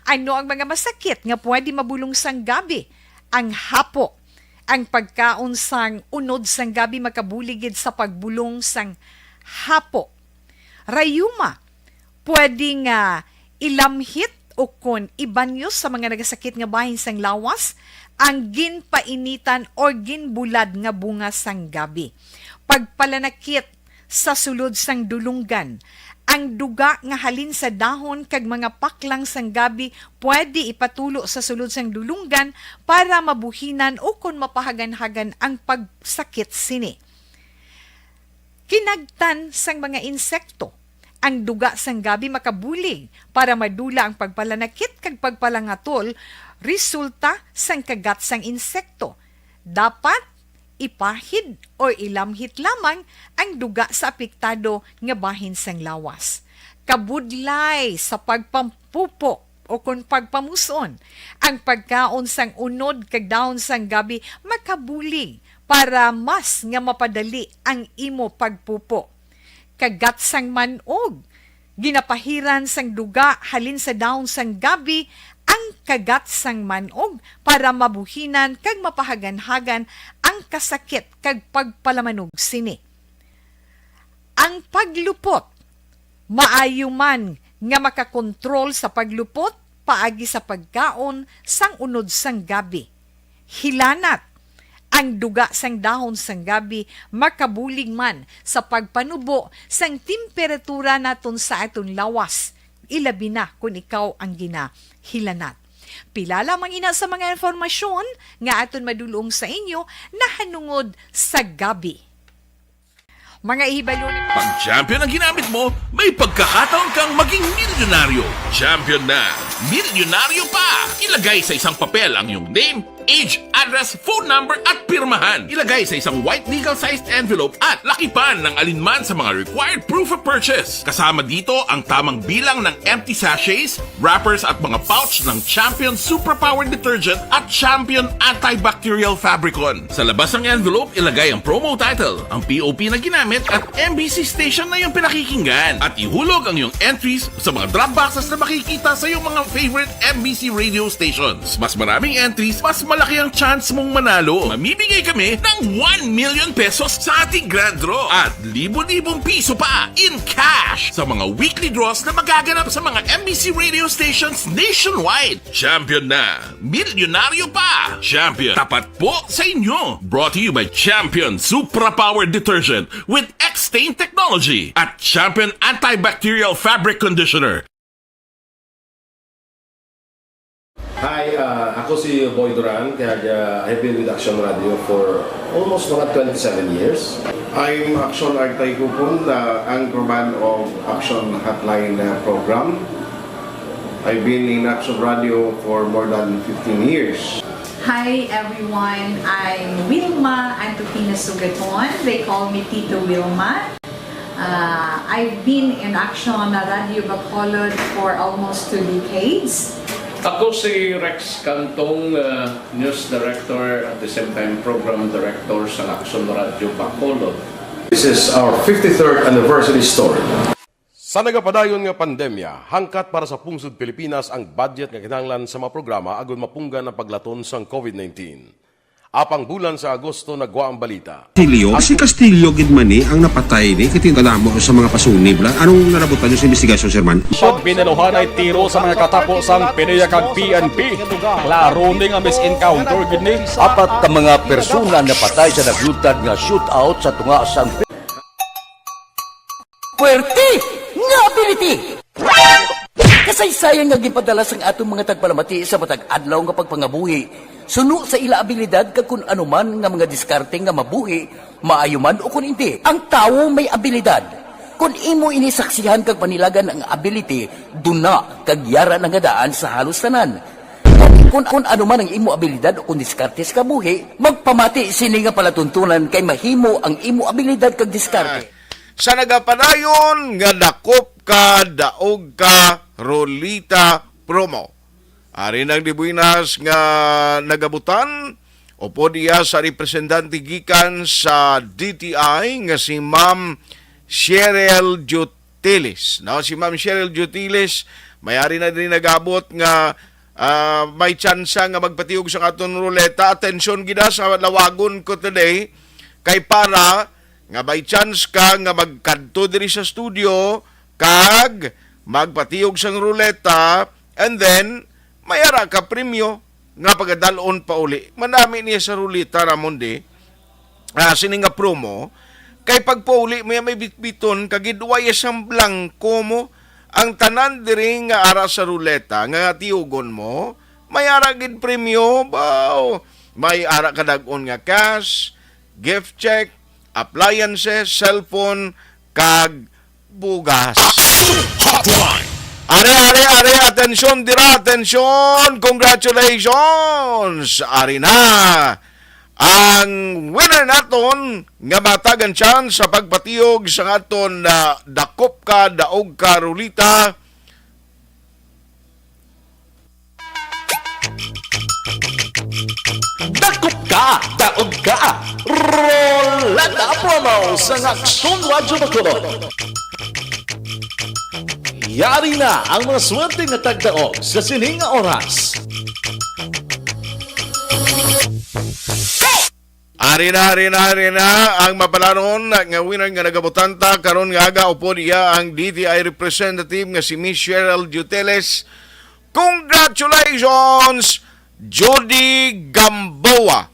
Ano ang mga masakit nga pwede mabulong sang gabi? Ang hapo. Ang pagkaon sang unod sang gabi makabulig gid sa pagbulong sang hapo. Rayuma, pwede nga ilamhit o kon ibanyos sa mga nagasakit nga bahin sang lawas ang ginpainitan or ginbulad nga bunga sang gabi. Pagpalanakit sa sulod sang dulunggan. Ang duga nga halin sa dahon kag mga paklang sang gabi pwede ipatulo sa sulod sang dulunggan para mabuhinan o kon mapahaganhagan ang pagsakit sini. Kinagtan sang mga insekto. Ang duga sang gabi makabulig para madula ang pagpalanakit kag pagpalangatol resulta sang kagat sang insekto. Dapat ipahid o ilamhit lamang ang duga sa apektado nga bahin sang lawas. Kabudlay sa pagpampupo o kon pagpamuson, ang pagkaon sang unod kag dahon sang gabi makabulig para mas nga mapadali ang imo pagpupo. Kagat sang man-og. Ginapahiran sang duga halin sa dahon sang gabi ang kagat sang man-og para mabuhinan kag mapahaganhagan ang kasakit kag pagpalamanog sini. Ang paglupot. Maayo man nga makakontrol sa paglupot paagi sa pagkaon sang unod sang gabi. Hilanat. Ang duga sang dahon sang gabi makabulig man sa pagpanubo sang temperatura naton sa aton lawas, ilabi na kon ikaw ang ginahilanat. Pila lamang ina sa mga impormasyon nga aton madulong sa inyo nahanungod sa gabi. Mga ihibalon. Pag champion ang ginamit mo, may pagkakataon kang maging milyonaryo. Champion na, milyonaryo pa! Ilagay sa isang papel ang iyong name, age, address, phone number, at pirmahan. Ilagay sa isang white legal-sized envelope at lakipan ng alinman sa mga required proof of purchase. Kasama dito ang tamang bilang ng empty sachets, wrappers at mga pouch ng Champion Superpower Detergent at Champion Antibacterial Fabricon. Sa labas ng envelope, ilagay ang promo title, ang P O P na ginamit at M B C station na iyong pinakikinggan. At ihulog ang iyong entries sa mga drop boxes na makikita sa iyong mga favorite M B C radio stations. Mas maraming entries, mas malaki ang chance mong manalo. Mamimigay kami ng one million pesos sa ating grand draw at libo-libong piso pa in cash sa mga weekly draws na magaganap sa mga M B C radio stations nationwide. Champion na! Milyonaryo pa! Champion, tapat po sa inyo! Brought to you by Champion Supra Power Detergent with X-Stain Technology at Champion Antibacterial Fabric Conditioner. Hi, ah, ako si Boy Duran, kag ah, I've been with Action Radio for almost mga twenty-seven years. I'm Action Artay Kupon, the anchorman of Action Hotline uh, program. I've been in Action Radio for more than fifteen years. Hi everyone, I'm Wilma Antupina Sugaton. They call me Tito Wilma. Uh, I've been in Action Radio Bacolod for almost two decades. Ako si Rex Cantong, uh, News Director, at the same time Program Director sa Action Radio Bacolod. This is our fifty-third anniversary story. Sa nagapadayon nga pandemya, hangkat para sa pungsod Pilipinas ang budget nga kinahanglan sa mga programa agud mapunggan ang paglaton sang COVID nineteen. Apang bulan sa Agosto nagwa ang balita. Castillo, si Castillo gid man ni ang napatay ni, kay tingala mo sa mga pasunib la. Anong nalabutan niyo sa investigasyon, Sir Man? Sud, binaluhanay tiro sa mga katapo sang PDEA kag P N P. Klaro ni nga mis-encounter gid ni. Apat ka mga persona napatay sa naglutad nga shootout sa tunga sang Puwerte nga ability! Kasaysayan nga ginpadala sang aton mga tagpalamati sa matag adlaw nga pagpangabuhi suno sa ila abilidad kag kun ano man nga mga diskarte nga mabuhi, maayo man o kun indi. Ang tawo may abilidad. Kun imo ini saksihan kag panilagan ang ability, duna kag yara na nga daan sa halos tanan. Kun, kun ano man ang imo abilidad o kun diskarte sa kabuhi, magpamati sini nga palatuntunan kay mahimo ang imo abilidad kag diskarte. Sa nagapadayon nga dakop ka, daog ka, Rolita promo. Ari nang dibuinas nga nagabutan, upod iya sa representante gikan sa D T I nga si Ma'am Cheryl Jutilis. No, si Ma'am Cheryl Jutilis, may ari na din nagabot nga ah, may tsansa nga magpatiog sa aton ruleta. Atensyon gid, ah, sa lawagon ko today, kay para nga may chance ka nga magkadto diri sa studio kag magpatiog sang ruleta, and then may ara ka premyo nga pagadal-on pa uli. Manami niya sa ruleta namon di, ah, sini nga promo, kay pagpauli mo yan may bitbiton kag gidway sang blangko mo. Ang tanan diri nga ara sa ruleta nga tiugon mo, may ara gid premyo, baw. May ara ka dag-on nga cash, gift check, appliances, cellphone, kag bugas. Hotline! Are, are, are, atensyon dira, atensyon! Congratulations! Ari na ang winner naton nga matagan chance sa pagpatiyog sa aton na dakop ka, daog ka, rulita. Dakop ka, daog ka! Roleta promo sa Aksyon Radyo Bacolod. Yari na ang mga swerte nga tagdaog sa sining nga oras. Ari na, ari na, ari na ang mapalaron nga winner nga nagabutanta karon nga aga, upod iya ang D T I representative nga si Miss Cheryl Duteles. Congratulations, Judy Gamboa.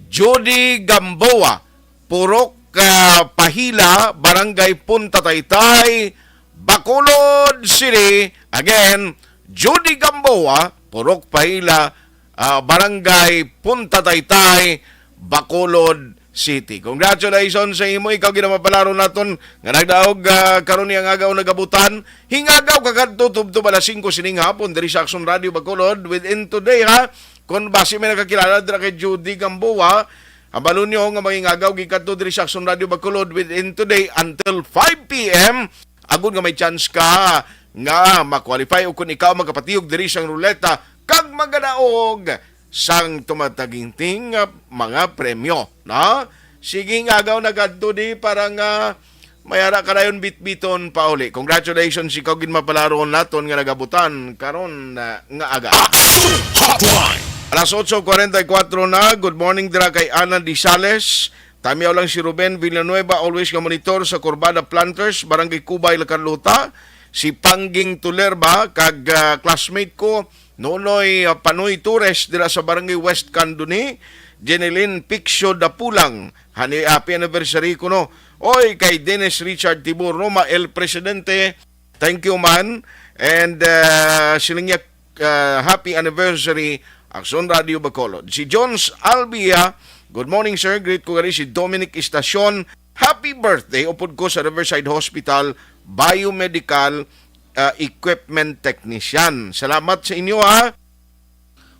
Judy Gamboa, Purok, ah, Pahila, Barangay Punta Taytay, Bacolod City. Again, Judy Gamboa, Purok Pahila, ah, Barangay Punta Taytay, Bacolod City. Congratulations sa imo, ikaw ginamapalaro naton nga nagdaog, ah, karon ni ang agaw nagabutan. Hingagaw ka kadto tubtob alas singko sining hapon diri sa Aksyon Radio Bacolod within today, ha. Kung basi may nakakilala dira kay Judy Gamboa, ang balon nyo nga mangingagaw gikadto diri sa Aksyon Radio Bacolod within today until five p.m. Agud nga may chance ka nga ma-qualify o kung ikaw magkapatiyog diri sang ruleta kag magadaog sang tumataginting nga mga premyo, no? Sige nga, agaw na kadto di para nga may ara ka dayon bitbiton pauli. Congratulations, ikaw gid mapalaron naton nga nagabutan karon na nga aga. Action Hotline. Alas otso kwarenta y kuwatro na. Good morning dira kay Ana Disales. Tamiyaw lang si Ruben Villanueva, always nga monitor sa Corbada Planters, Barangay Cubay, La Carlota. Si Pangging Tulerba kag, ah, classmate ko, Nonoy, ah, Panoy Torres dira sa Barangay West Candoni, Jeneline Piccio Dapulang, hani, happy anniversary kuno. Oy, kay Dennis Richard Tibor Roma, El Presidente, thank you man. And, ah, siling niya, ah, happy anniversary, Aksyon Radio Bacolod. Si Jones Albia, good morning sir, greet ko gani si Dominic Estacion, happy birthday, upod ko sa Riverside Hospital, biomedical, ah, equipment technician. Salamat sa inyo, ha.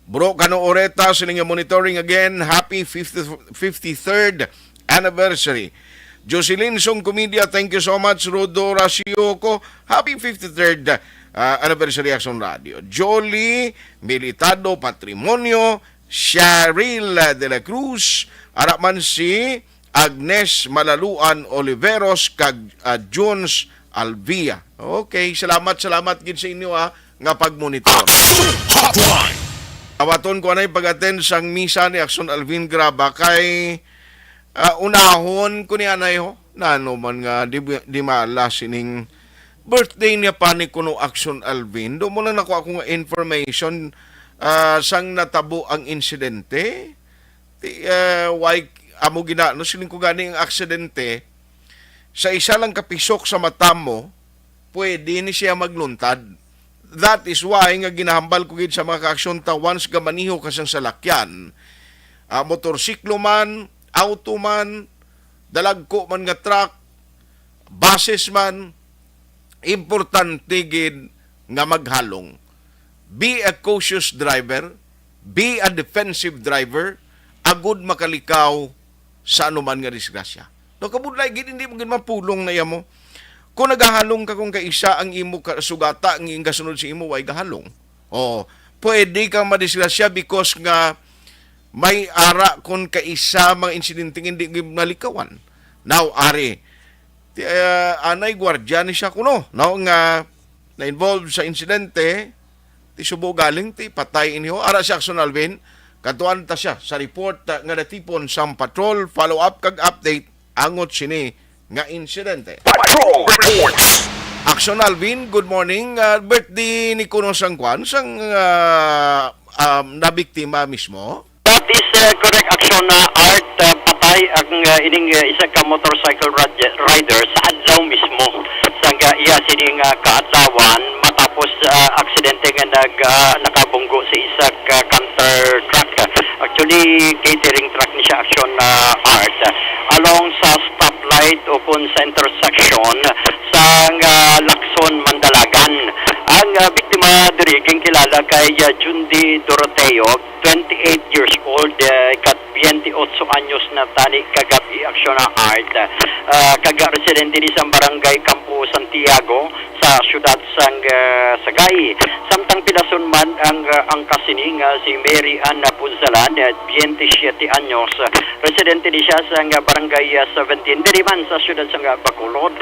Bro Kano Oreta, siling nga monitoring again. Happy fifty, fifty-third anniversary. Jocelyn Song Comedia, thank you so much. Rodo Racioko, happy fifty-third, ah, anniversary Aksyon Radio. Jolie Militado Patrimonio, Cheryl de la Cruz, ara man si Agnes Malaluan Oliveros kag, ah, Jones Alvia. Okay, salamat, salamat gid sa inyo, ah, nga pagmonitor. Action Hotline. Awaton ko anay pag-attend sang misa ni Aksyon Alvin Graba kay, ah, unahon ko ni anay ho. Nano man nga di, di mala sining birthday niya pa ni kuno Aksyon Alvin. Do mo lang nako ako nga information, ah, sang natabo ang insidente. Ti, ah, why amo gina-, no, siling ko gani ang aksidente, sa isa lang ka pisok sa mata mo, pwede ni siya magluntad. That is why nga ginahambal ko gid sa mga kaaksyon ta, once gamaniho ka sang salakyan, ah, motorsiklo man, auto man, dalagko man nga truck, buses man, importante gid nga maghalong. Be a cautious driver, be a defensive driver, agud makalikaw sa anuman nga disgrasya. No, kabudlay gid, hindi mo gid mapulong na iya mo. Kung nagahalong ka, kung kaisa ang imo ka-, sugata, ang iyang gasunod sa imo, way gahalong. Oh, pwede kang madisgrasya because nga may ara kung kaisa mga insidente nga hindi gid malikawan. Now, ari, ti, ah, anay gwardiya ni siya kuno, no, nga na-involve sa insidente, ti subo galing, ti patay iniho. Ara si Action Alvin, kadtuan ta siya sa report, ah, nga natipon sang patrol, follow-up kag update angot sini nga insidente. Patrol Report. Action Alvin, good morning. Ah, birthday ni kuno sang kwan, sang, ah, um, nabiktima mismo? That is, uh, correct, Action, uh, Art. Uh, patay ang, uh, ining, uh, isa ka motorcycle rad-, rider sa adlaw mismo. Sa ga-, iya sining, uh, kaadlawan matapos, uh, aksidente nga nag, uh, nakabunggo sa isa ka canter truck. Actually, catering truck ni siya, Action, uh, Art. Along sa stoplight o kung sa intersection sa, uh, Lacson, Mandalagan. Ang, uh, biktima diri ginkilala kay, uh, Jundi Doroteo, twenty-eight years old, eh, ika-twenty-eight anyos na tani kagab-i, Action, Art. Ah, kaga residente ni sa barangay Campo Santiago sa siyudad sang, eh, Sagay. Samtang Dason man ang, ah, angkas sini nga si Mary Ann Punsalan, ah, twenty-siete anyos, ah, residente ni siya sa nga barangay, ah, seventeen, diri man sa siyudad sa nga Bacolod.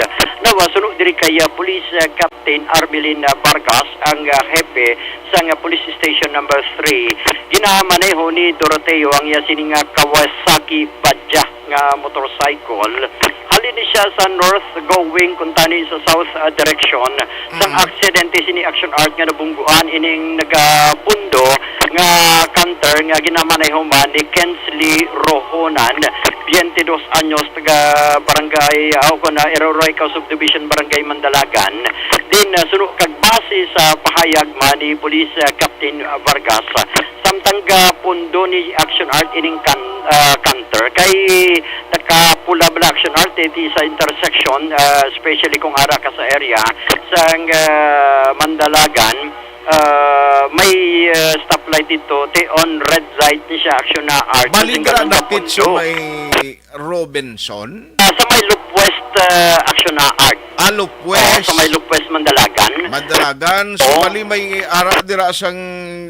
Nawa suno diri kay, ah, Police, ah, Captain Armelin, ah, Vargas, ang, ah, hepe sa nga Police Station number three. Ginamaneho ni Doroteo ang iya sini nga Kawasaki Badya nga motorcycle. Halin ni siya sa north going kuntani sa south, ah, direction. Sang Mm. aksidente sini, Action Art, nga nabungguan ining nagapundo nga canter nga ginamaneho man ni Kensley Rohonan, twenty-dos anyos, taga barangay, ah, o kon, ah, Arroyo Royco Subdivision, Barangay Mandalagan. Din, ah, suno kag base sa pahayag man ni Police, ah, Captain, ah, Vargas, ah, samtang gapundo ni Action Art ining kan-, ah, canter kay nakapula bala, Action Art, iti sa intersection, ah, especially kung ara ka sa area sang, ah, Mandalagan, ah, may, ah, stoplight dito, ti on red light ni siya, Action Art. Bali, Sing dira ganun na dapit sa pundo. May Robinson? Ah, sa may Lupwest, ah, Action Art. Ah, Lupwest. Oo, sa may Lupwest, Mandalagan. Mandalagan. So, Oo. Bali, may ara dira sang,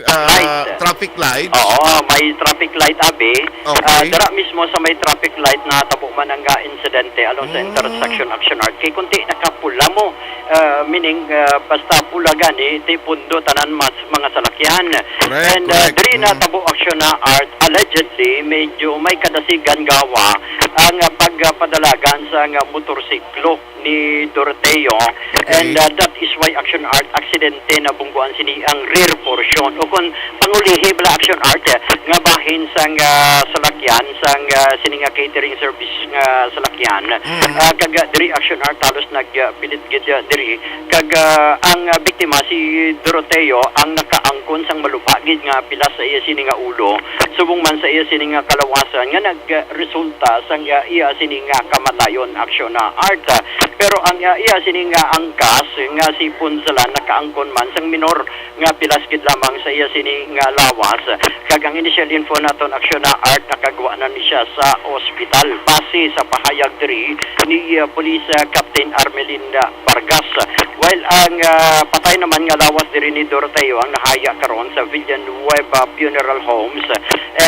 ah, Light. Traffic light. Oo, may traffic light, abi. Okay. Ah, dira mismo sa may traffic light natabo man ang, ah, insidente along sa Mm. intersection, Action Art. Kay kunti nakapula mo, ah, meaning, ah, basta pula gani, ti pundo tanan mas mga salakyan. Correct, And, ah, correct. Diri Mm. natabo, Action Art, allegedly, medyo may kadasigan gawa ang, ah, pagpadalagan sa nga motorsiklo ni Doroteo. Okay. And, ah, that is why, Action Art, aksidente nabungguan sini ang rear portion. O kon pangulihi bala, Action Art, eh, nga bahin sang, ah, salakyan, sang, ah, sini nga catering service nga salakyan. Mm. Ah, kag, ah, diri, Action Art, halos nag, ah, pilit gid, ah, diri. Kag, ah, ang, ah, biktima, si Doroteo, ang nakaangkon sang malupa gid nga pilas sa iya sini nga ulo, subong man sa iya sini nga kalawasan nga nagresulta sang, ah, iya sini nga kamatayon, Action Art. Pero ang, ah, iya sini nga angkas nga si Punsalan nakaangkon man sang minor nga pilas gid lamang sa iya sini nga lawas. Kag ang initial info naton, Action Art, nakagwa na ni siya sa ospital. Base sa pahayag diri ni, ah, Police, ah, Captain Armelin, ah, Vargas. While ang, ah, patay naman nga lawas diri ni Doroteo ang nahaya karon sa Villanueva Funeral Homes,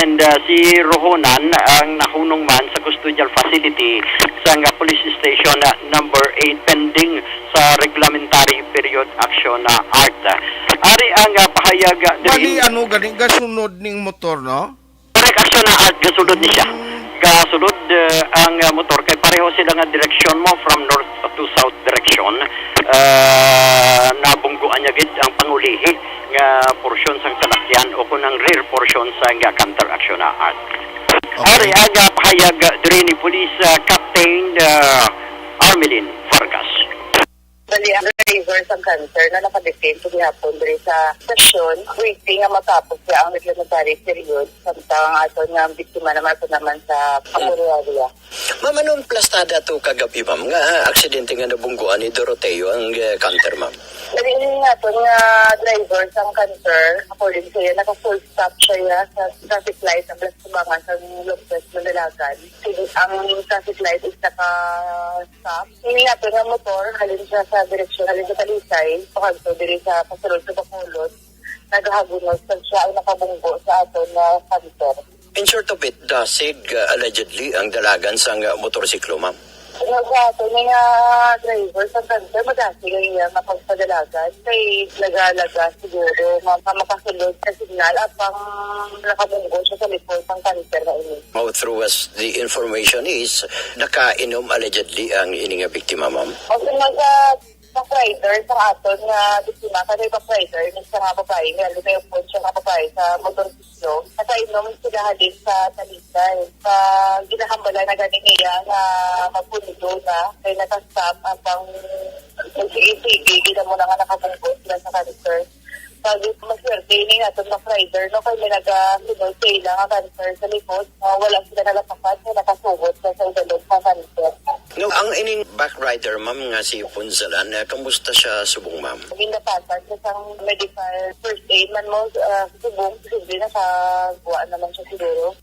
and, ah, si Rohonan ang nahunong man sa custodial facility sa nga police station, ah, number eight, pending sa reglamentary period, Action Art. Ari ang, ah, pahayag, ah, Bali, diri. Ano gani, gasunod ning motor, no? Correct, Action Art, gasulod ni siya. Mm. Gasulod, eh, ang, eh, motor kay pareho sila nga direksyon mo from north to south direction. Eh, nabungguan niya gid ang pangulihi nga porsyon sang salakyan o kun ang rear portion sa nga canter, Action Art. Okay. Ari ang, ah, pahayag, ah, diri ni Police, ah, Captain, ah, Armelin Vargas. Bali, ang driver sang canter na nakadetain sa gihapon diri sa stasyon, waiting nga matapos siya ang reglementary period. Samtang ang aton nga biktima naman, ato naman sa Bacolod area. Ma'am, anong plastada to kagabi, ma'am, nga, ah, aksidente nga nabungguan ni Doroteo ang, eh, canter, ma'am? Bali, ini nga aton nga driver sang canter, according sa iya, naka-full stop siya, ya, sa traffic light, ang Blas Tubangan sa Lopez, Mandalagan. Sige, ang traffic light is naka-stop. Ini naton nga motor, halin siya sa direksyon, halin sa Talisay, pakadto diri sa pasulod sa Bacolod, nagahagunos, kag siya ang nakabunggo sa aton nga canter. In short of it, dasig, uh, allegedly, ang dalagan sang, uh, motorsiklo, ma'am. Ano sa aton nga driver sa canter, madasig ang iya nga pagpadalagan. Kay laga-laga siguro nga, nga makasulod sa signal, apang nakabunggo siya sa likod sang canter na ini. How true as the information is, nakainom allegedly ang ini nga biktima, ma'am? O, sino sa backrider sa aton nga biktima, kay may backrider, ni siya nga babae, nga lumayupon siya nga babae sa motorsiklo. Nakainom sila halin sa Talisay. Sa ginahambala na gani niya nga mapundo na, kay nakastop ang pang sige-sige, gid amo na nga nakabunggo sila sa canter. Pag maswerte ini nga aton backrider, no, kay may nagasunod sa ila nga canter sa likod, no, wala sila nalapakan, kay nakasugod sa, sa idalom sa canter. No, ang ining backrider, ma'am, nga si Punsalan, eh, kamusta siya subong, ma'am? Gindapasan siya sang medical first aid man mo, ah, subong, posible na sa buwan naman siya siguro.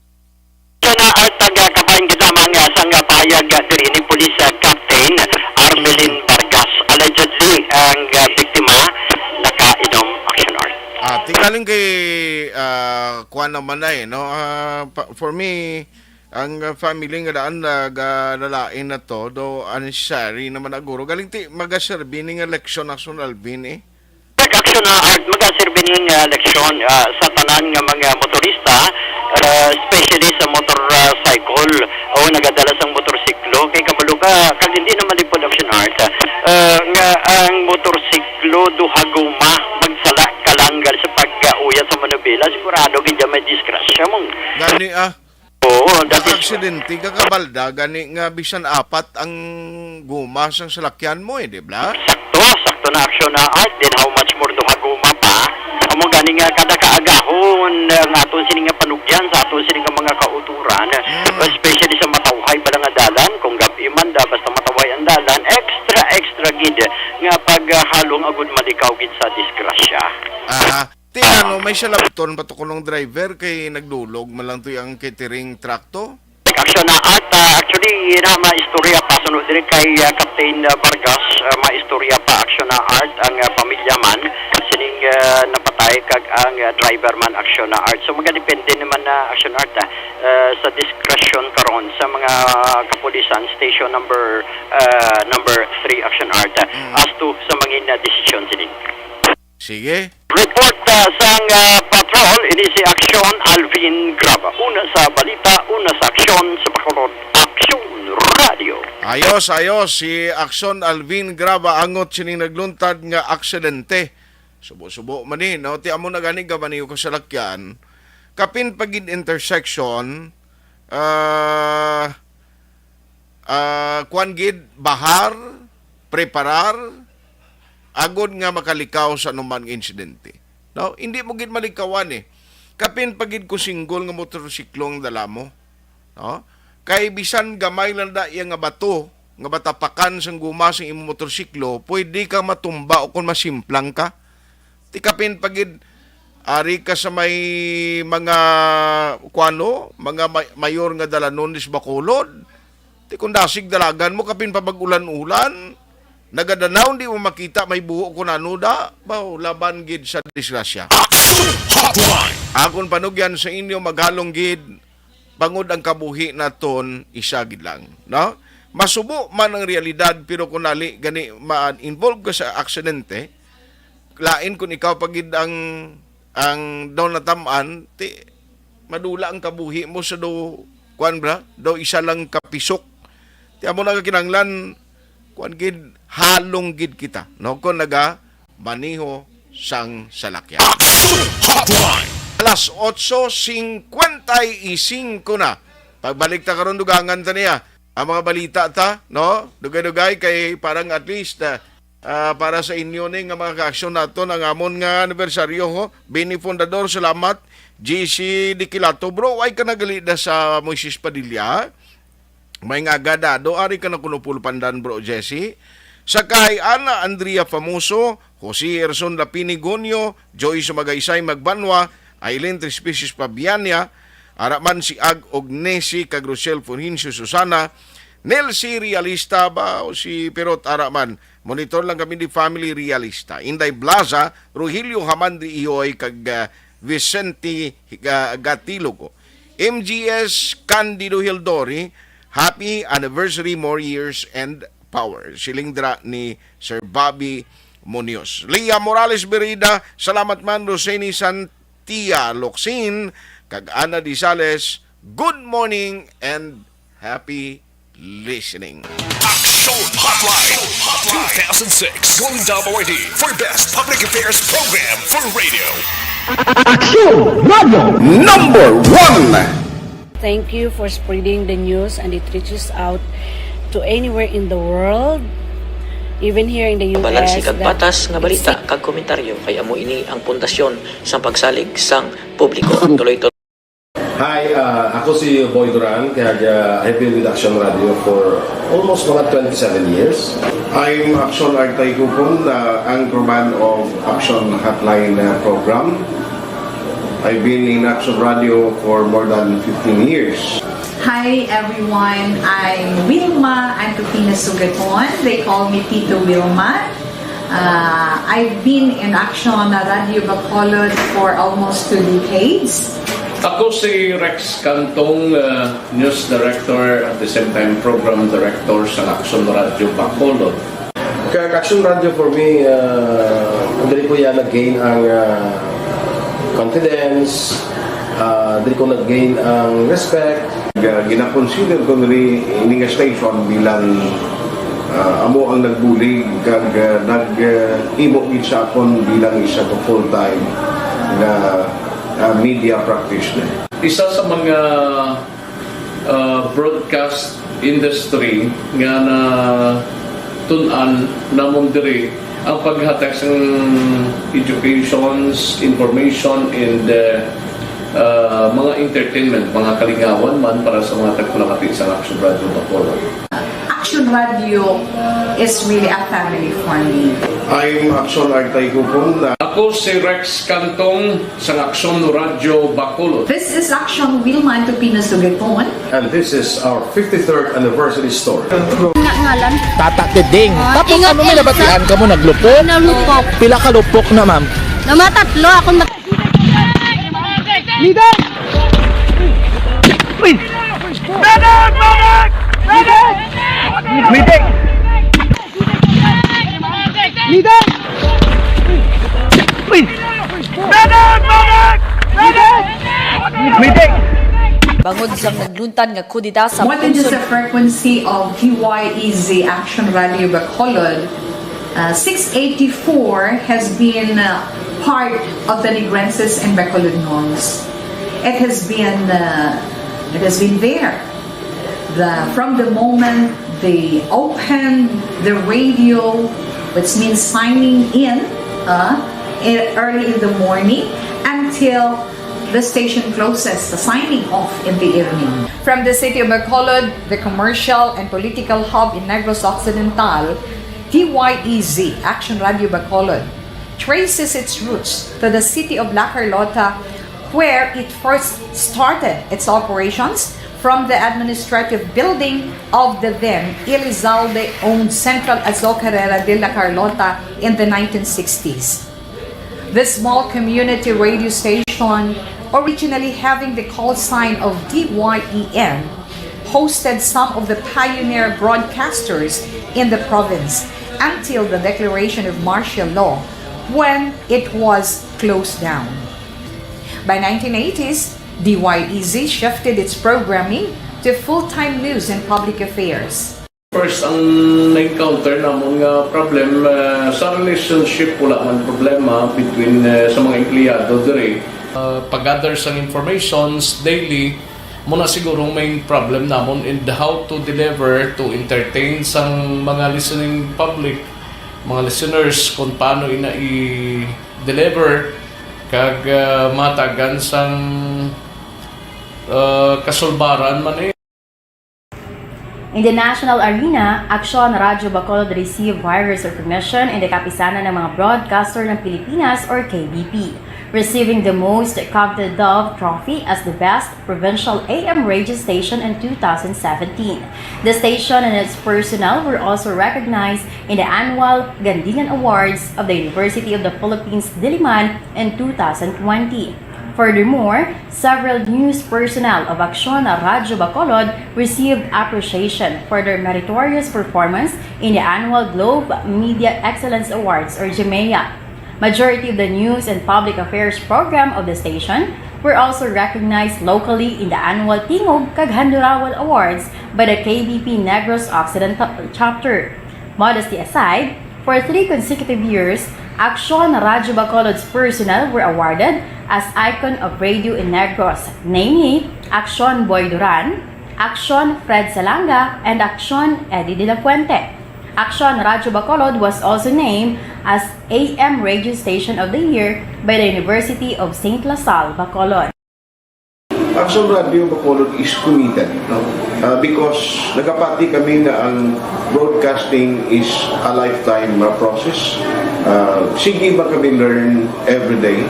Siya na, Art, nagkabahin gid lamang, ah, sang, ah, pahayag, ah, diri ni Police, ah, Captain Armelin Vargas. Allegedly, ang, ah, biktima nakainom, Action Art. Galing kay, ah, kuwan naman na eh, no? Ah, pa- for me, ang, ah, family nga daan nagalalain na to, do unnecessary naman na guro. Galing ti, magaserbi ni nga leksyon ang Sun Alvin eh. Pag-action na art, magaserbi ni nga leksyon, ah, sa tanan nga mga motorista, ah, especially sa motorcycle o nagadala sang motorsiklo. Kay kabalo ka, kag hindi naman di production art, ah, nga ang motorsiklo duha guma, magsala ka lang gali sa pag-uyat sa manubela, sigurado gid may disgrasya mong. Gani ah, Oo, that is aksidente ka kabalda, gani nga bisan apat ang guma sang salakyan mo eh, di ba? Sakto, sakto na action na art. Then how much more duha guma pa? Amo gani nga kada kaagahon, eh, nga aton sini nga panugyan sa aton sini nga mga kauturan, Mm. especially sa matawhay pala nga dalan, kung gab-i man da, basta matawhay ang dalan, extra, extra gid nga paghalong agud malikaw gid sa disgrasya. Ah, ti ano, may salabton pa to kunong driver kay nagdulog man lang to ang catering truck to. Action na art, ah, actually, ina maistorya pa sunod diri kay, ah, Captain, ah, Vargas, ah, maistorya pa action na art ang, ah, pamilya man sining, ah, napatay kag ang, ah, driver man action na art. So magadepende naman na action art, ah, ah, sa discretion karon sa mga kapulisan station number, ah, number three action art, ah, Mm. as to sa mangin na desisyon sini. Sige. Report, ah, sang, ah, patrol, ini si Aksyon Alvin Graba. Una sa balita, una sa aksyon sa Bacolod, Aksyon Radio. Ayos, ayos. Si Aksyon Alvin Graba angot sining nagluntad nga aksidente. Subo-subo man ni, no? Ti amo na gani gamaniyo ko sa lakyan. Kapin pa gid intersection, ah, ah, kuan gid, bahar, preparar, agod nga makalikaw sa anuman nga insidente. No? Hindi mo gid malikawan eh. Kapin pa gid ko single nga motorsiklo ang dala mo. No? Kay bisan gamay lang da iya nga bato, nga matapakan sang guma sang imong motorsiklo, pwede ka matumba o kung masimplang ka. Ti kapin pa gid, ari ka sa may mga, kuano, mga may- mayor nga dalanon dis Bacolod. Ti kung dasig dalagan mo, kapin pa mag-ulan-ulan, nagadanaw, di mo makita may buho kung ano da, baw, laban gid sa disgrasya. Action Hotline. Akon panugyan sa inyo, maghalong gid, bangod ang kabuhi naton, isa gid lang, no? Masubo man ang realidad, pero kung nali gani ma-involve ka sa aksidente, lain kung ikaw pa gid ang, ang daw natamaan, ti madula ang kabuhi mo sa do, kuan bra, daw isa lang ka pisok. Ti amo na nga kinahanglan, kuan gid, halong gid kita, no? Kung naga maniho sang salakyan. Action Hotline. Alas otso cincuenta y cinco na. Pagbalik ta karon, dugangan ta niya ang mga balita ta, no? Dugay-dugay kay parang at least, ah, ah, para sa inyo ni nga mga kaaksyon naton ang amon nga anibersaryo, ho. Benny Fundador, salamat. G C Diquilato, bro, ay ka nagalida sa Moises Padilla. May nga agada, do ari ka na kuno pulpandan, bro Jesse. Sakay, Ana Andrea Famoso, Jose Erson Lapini Gonyo, Joyce Magaysay Magbanwa, Aileen Tres Species Pabiania, ara man si Ag og Nesi kag Rochelle Fulgencio Susana, Nelsi Realista ba o si Pirot ara man. Monitor lang kami ni Family Realista. Inday Blaza, Rogelio Hamandri Ihoy kag, ah, Vicente, ah, Gatilogo. M G S Candido Hildori, happy anniversary, more years and power. Siling dira ni Sir Bobby Munoz. Leah Morales Berida, salamat man. Roseni Santia Locsin, kag Ana Disales, good morning and happy listening. Action Hotline. two thousand six Golden Dome Awardee for Best Public Affairs Program for Radio. Aksyon Radio number one. Thank you for spreading the news and it reaches out to anywhere in the world, even here in the U S. Balanse kag that patas nga it balita kag komentaryo kay amo ini ang pundasyon sang pagsalig sang publiko. Tuloy-tuloy Hi, ah, ako si Boy Duran, kag, ah, I've been with Action Radio for almost mga twenty-seven years. I'm Action Artay Kupon, ah, anchorman of Action Hotline, ah, program. I've been in Action Radio for more than fifteen years. Hi everyone, I'm Wilma Antupina Sugaton. They call me Tito Wilma. Uh, I've been in Action Radio Bacolod for almost two decades. Ako si Rex Cantong, uh, News Director, at the same time Program Director sa Action Radio Bacolod. Kag Action Radio for me, uh, diri ko yan nag-gain ang uh, confidence, uh, diri ko nag-gain ang respect. Ga- Ginakonsider ko niri ini nga station bilang ah, amo ang nagbulig kag ah, naghimo gid sa akon bilang isa ka full-time nga ah, media practitioner. Isa sa mga ah, broadcast industry nga natun-an namon diri ang paghatag sang educations, information, and ah, ah, mga entertainment, mga kalingawan man para sa mga tagpamati sa Action Radio Bacolod. Action Radio is really a family for me. I'm Action Artay Kupon na Ako si Rex Cantong sa Action Radio Bacolod. This is Action Wilma Tupino Sugeton. And this is our fifty-third anniversary story. Nga ngalan. Tata Keding. Tapos ingat, ano may ingat. Nabatian ka mo naglupok? Nalupok. Pila ka lupok na, ma'am? Namatatlo ako. Mat- Leader! Uy! Medic! Medic! Leader! Uy! Medic! Medic! Medic! Bangod sang nagluntad nga kudeta sa What did the pungsod frequency of T Y E Z Action Radio Bacolod uh, six eighty-four has been uh, part of the Negrenses and Bacolodnons. It has been uh, it has been there. The, from the moment they opened the radio, which means signing in uh, in- early in the morning, until the station closes, the signing off in the evening. From the city of Bacolod, the commercial and political hub in Negros Occidental, T Y E Z, Action Radio Bacolod, traces its roots to the city of La Carlota, where it first started its operations from the administrative building of the then Elizalde-owned Central Azocarera de La Carlota in the nineteen sixties. This small community radio station, originally having the call sign of D Y E N, hosted some of the pioneer broadcasters in the province until the declaration of martial law, when it was closed down. By nineteen eighties, D Y E Z shifted its programming to full-time news and public affairs. First, ang na-encounter namon nga problem ah, sa relationship, wala man problema between ah, sa mga empleyado diri. Ah, pag-gather sang informations daily, mo na siguro ang main problem namon in how to deliver to entertain sang mga listening public, mga listeners, kung paano ina i-deliver kag ah, matagan sang ah, kasulbaran man eh. In the national arena, Aksyon Radyo Bacolod received vigorous recognition in the Kapisanan ng mga Broadcaster ng Pilipinas or K B P, receiving the most coveted Dove Trophy as the best provincial A M radio station in two thousand seventeen. The station and its personnel were also recognized in the annual Gandingan Awards of the University of the Philippines Diliman in two thousand twenty. Furthermore, several news personnel of Aksyon Radyo Bacolod received appreciation for their meritorious performance in the annual Globe Media Excellence Awards or GMEA. Majority of the news and public affairs program of the station were also recognized locally in the annual Tingog kag Handurawal Awards by the K B P Negros Occidental Chapter. Modesty aside, for three consecutive years, Aksyon Radyo Bacolod's personnel were awarded as Icon of Radio in Negros, namely Aksyon Boy Duran, Aksyon Fred Salanga, and Aksyon Eddie De La Fuente. Aksyon Radyo Bacolod was also named as A M Radio Station of the Year by the University of Saint La Salle, Bacolod. Action Radio Bacolod is committed, no? Uh, because nagapati kami nga ang broadcasting is a lifetime uh, process. Uh, sige ba kami learn every day?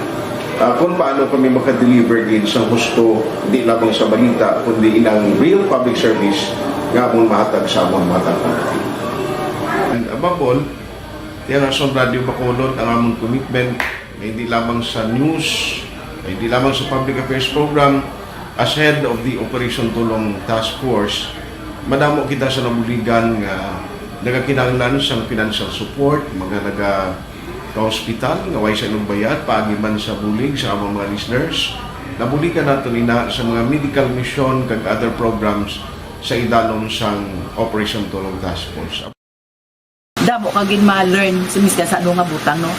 Uh, kung paano kami makadeliver gid sa husto, di lamang sa balita, kundi inang real public service nga among mahatag sa among mga taga. And above all, Yan ang Son Radio Bacolod, ang among commitment, hindi lamang sa news, hindi lamang sa public affairs program. As head of the Operation Tulong Task Force, madamo kita sa nabuligan nga nagakinahanglan sang financial support, mga naga ka-hospital nga way sa ilang bayad, paagi man sa bulig sa among mga listeners. Nabuligan nato nina sa mga medical mission kag other programs sa idalom sang Operation Tulong Task Force. Damo ka gid ma-learn sa miskan sa ano nga butang, no?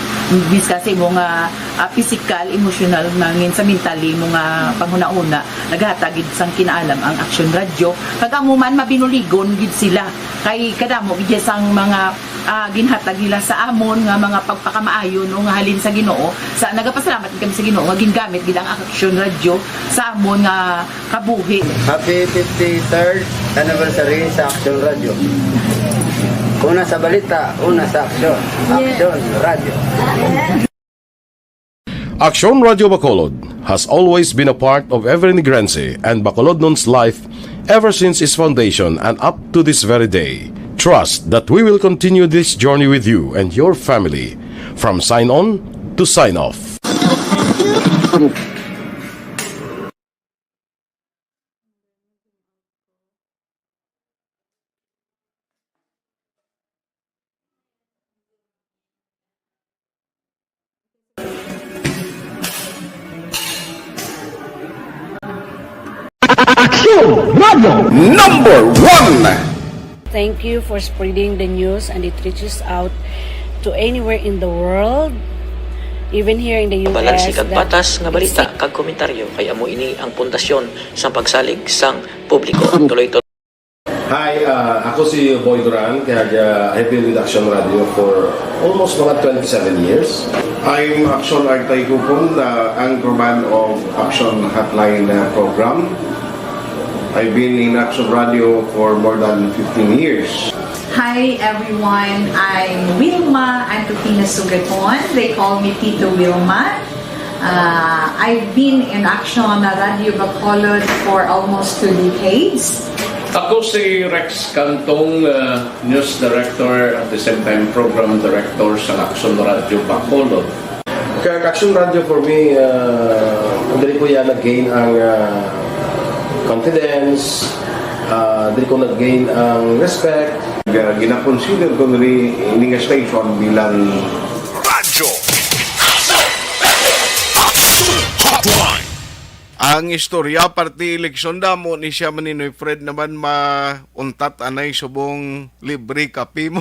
Miskan sa imo nga, ah, physical, emotional, nangin sa mentally mo nga panghunahuna, naghatag gid sang kinaalam ang Action Radio. Kag amo man, mabinuligon gid sila. Kay kadamo gid sang mga, ah, ginhatag nila sa amon nga mga pagpakamaayo, no, nga halin sa Ginoo. Sa, nagapasalamat gid kami sa Ginoo nga gingamit gid ang Action Radio sa amon nga kabuhi. Happy fifty-third anniversary sa Action Radio. Una sa balita, una sa aksyon. Action Radio. Action Radio Bacolod has always been a part of every Negrense and Bacolodnon's life ever since its foundation and up to this very day. Trust that we will continue this journey with you and your family, from sign on to sign off. Action Radio number one. Thank you for spreading the news and it reaches out to anywhere in the world, even here in the U S. Balanse kag patas nga balita kag komentaryo, kay amo ini ang pundasyon sang pagsalig sang publiko. Tuloy to. Hi, ah, ako si Boy Duran, kag, ah, I've been with Action Radio for almost mga twenty-seven years. I'm Action Artay Kupon, ah, anchorman of Action Hotline, ah, program. I've been in Action Radio for more than fifteen years. Hi everyone, I'm Wilma Antokina Sugaton. They call me Tito Wilma. Uh, I've been in Action Radio Bacolod for almost two decades. Ako si Rex Cantong, uh, news director, at the same time program director sa Action Radio Bacolod. Kag Action Radio for me, uh, diri ko ya nag-gain ang, uh, confidence, uh, diri ko nag-gain ang respect. Ga-, gina-consider ko diri ini nga station bilang Radyo Action Hotline. Ang istorya, parte eleksyon, damo ni siya, Maninoy Fred, naman mauntat anay subong libre kape mo.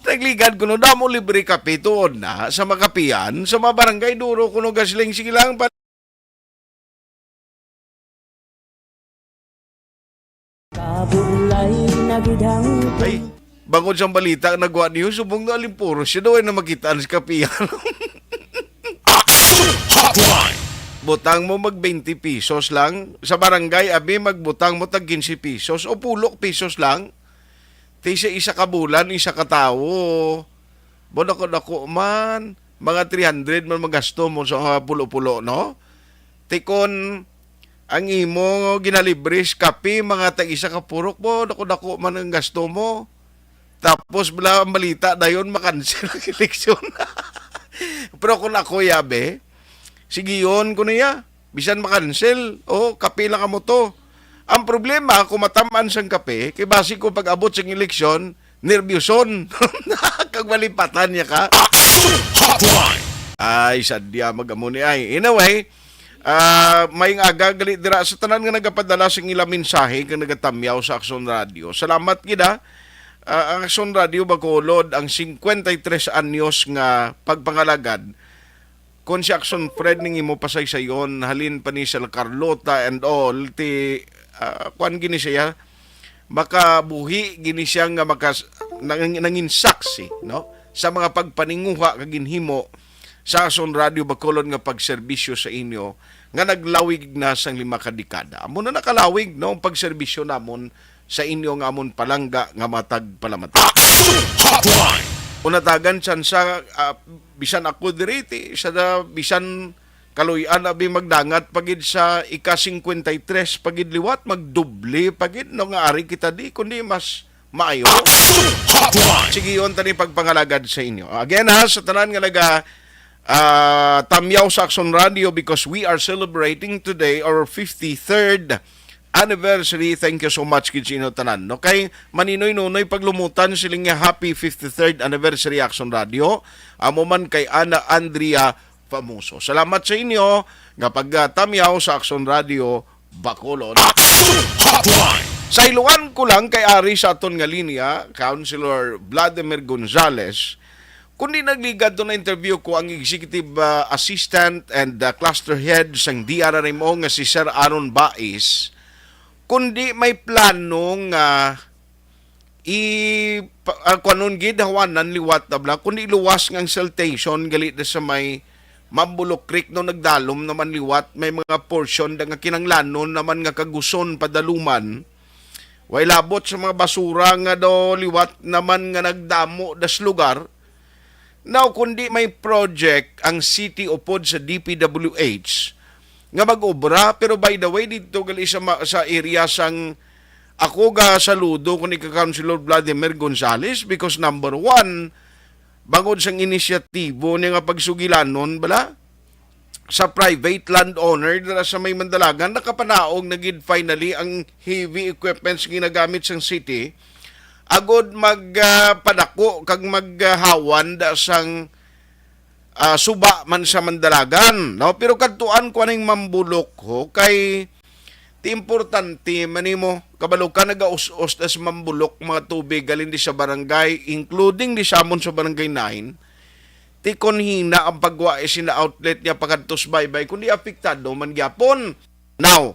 Tagligad kuno, damo libre kape tuod na sa makapian, sa mga barangay, duro kuno gasling, sige lang pa. Kabulay na gid ang Ay, bangod sang balita, nagwa niyo, subong na alimpuro siya daw ay na makitaan sa kapihan. Action Hotline. Butang mo mag twenty pesos lang. Sa barangay, abi, magbutang mo tag quince pesos o pulo pesos lang. Ti sa isa ka bulan, isa ka tawo. Bo, dako-dako man. Mga three hundred man magasto mo sa, ah, pulo-pulo, no? Ti kon ang imo ginalibre sa kape, mga tag isa ka purok, bo, dako-dako man ang gasto mo. Tapos bala ang balita dayon, makansel ang eleksyon. Pero kung ako, yabe, sigiyon ko niya. Bisan makansel, o, kape lang kamo to. Ang problema, kung matamaan sang kape, kay basi ko pag-abot sang eleksyon, nerbyoson. Kag malipatan niya ka. Action Hotline. Ay, sadya, mag-amo ni ay. Anyway, ah, maayong aga gali dira sa tanan nga nagapadala sang ila mensahe kag nagatamyaw sa Action Radio. Salamat gid, ah. Ah, ang Action Radio Bacolod, ang cincuenta y tres anyos nga pagpangalagad. Kon si Action Fred ning imo pasaysayon, halin pa ni sila Carlota and all, ti, ah, kuan gini siya, makabuhi gini siya nga makas-, nangin-, nangin saksi, no? Sa mga pagpaninguha kag ginhimo sa Action Radio Bacolod nga pagserbisyo sa inyo nga naglawig na sang lima ka dekada. Amo na nakalawig, no, ang pagserbisyo namon sa inyo nga amon palangga nga matag palamati. Action Hotline! Unatagan, tsansa, ah, bisan ako diri, ti, sa da, bisan kaluy-an abi magdangat pa gid sa ika cincuenta y tres pa gid liwat, magdoble pa gid, no, nga ari kita di, kundi mas Maayo. Action Hotline. Sige, yun tani pagpangalagad sa inyo. Again ha, sa tanan nga naga ah, tamyaw sa Action Radio, because we are celebrating today our fifty-third anniversary. Thank you so much gid sa inyo tanan. No, kay Maninoy Nunoy paglumutan siling nga happy fifty-third anniversary Action Radio. Amo man kay Ana Andrea Famoso. Salamat sa inyo nga pagtamyaw sa Action Radio Bacolod. Action Hotline. Sayloan ko lang kay ari sa aton nga linya, Councilor Vladimir Gonzales, kundi nagligad to na interview ko ang executive, ah, assistant and, ah, cluster head sang D R R M O nga si Sir Aaron Bais, kundi may plano nga i pa, ah, kuanon gid hawanan liwat na bala, kundi iluwas nga ang siltation gali na sa may Mambulok Creek, no, nagdalom naman liwat, may mga portion da nga kinanglanon naman nga kaguson padaluman. Way labot sa mga basura nga daw liwat naman nga nagdamo das lugar. Now, kundi may project ang city upod sa D P W H nga mag-obra, pero by the way, dito gali sa, ma- sa area sang ako ga saludo ko ni ka Councilor Vladimir Gonzales, because number one, bangod sang inisyatibo niya nga pagsugilanon bala sa private landowner dira sa may Mandalagan, nakapanaog na gid finally ang heavy equipments ginagamit sang city agud mag, ah, padako kag maghawan da sang, ah, suba man sa Mandalagan, no? Pero kadtuan ko aning Mambulok ho kay ti importante man nimo, kabalo ka, nagaus-os na sa Mambulok mga tubig galing di sa barangay, including di sa amon sa barangay nine. Ti kon hina ang pagwa sina outlet niya pakadto sa baybay, kundi apektado man gyapon. Now,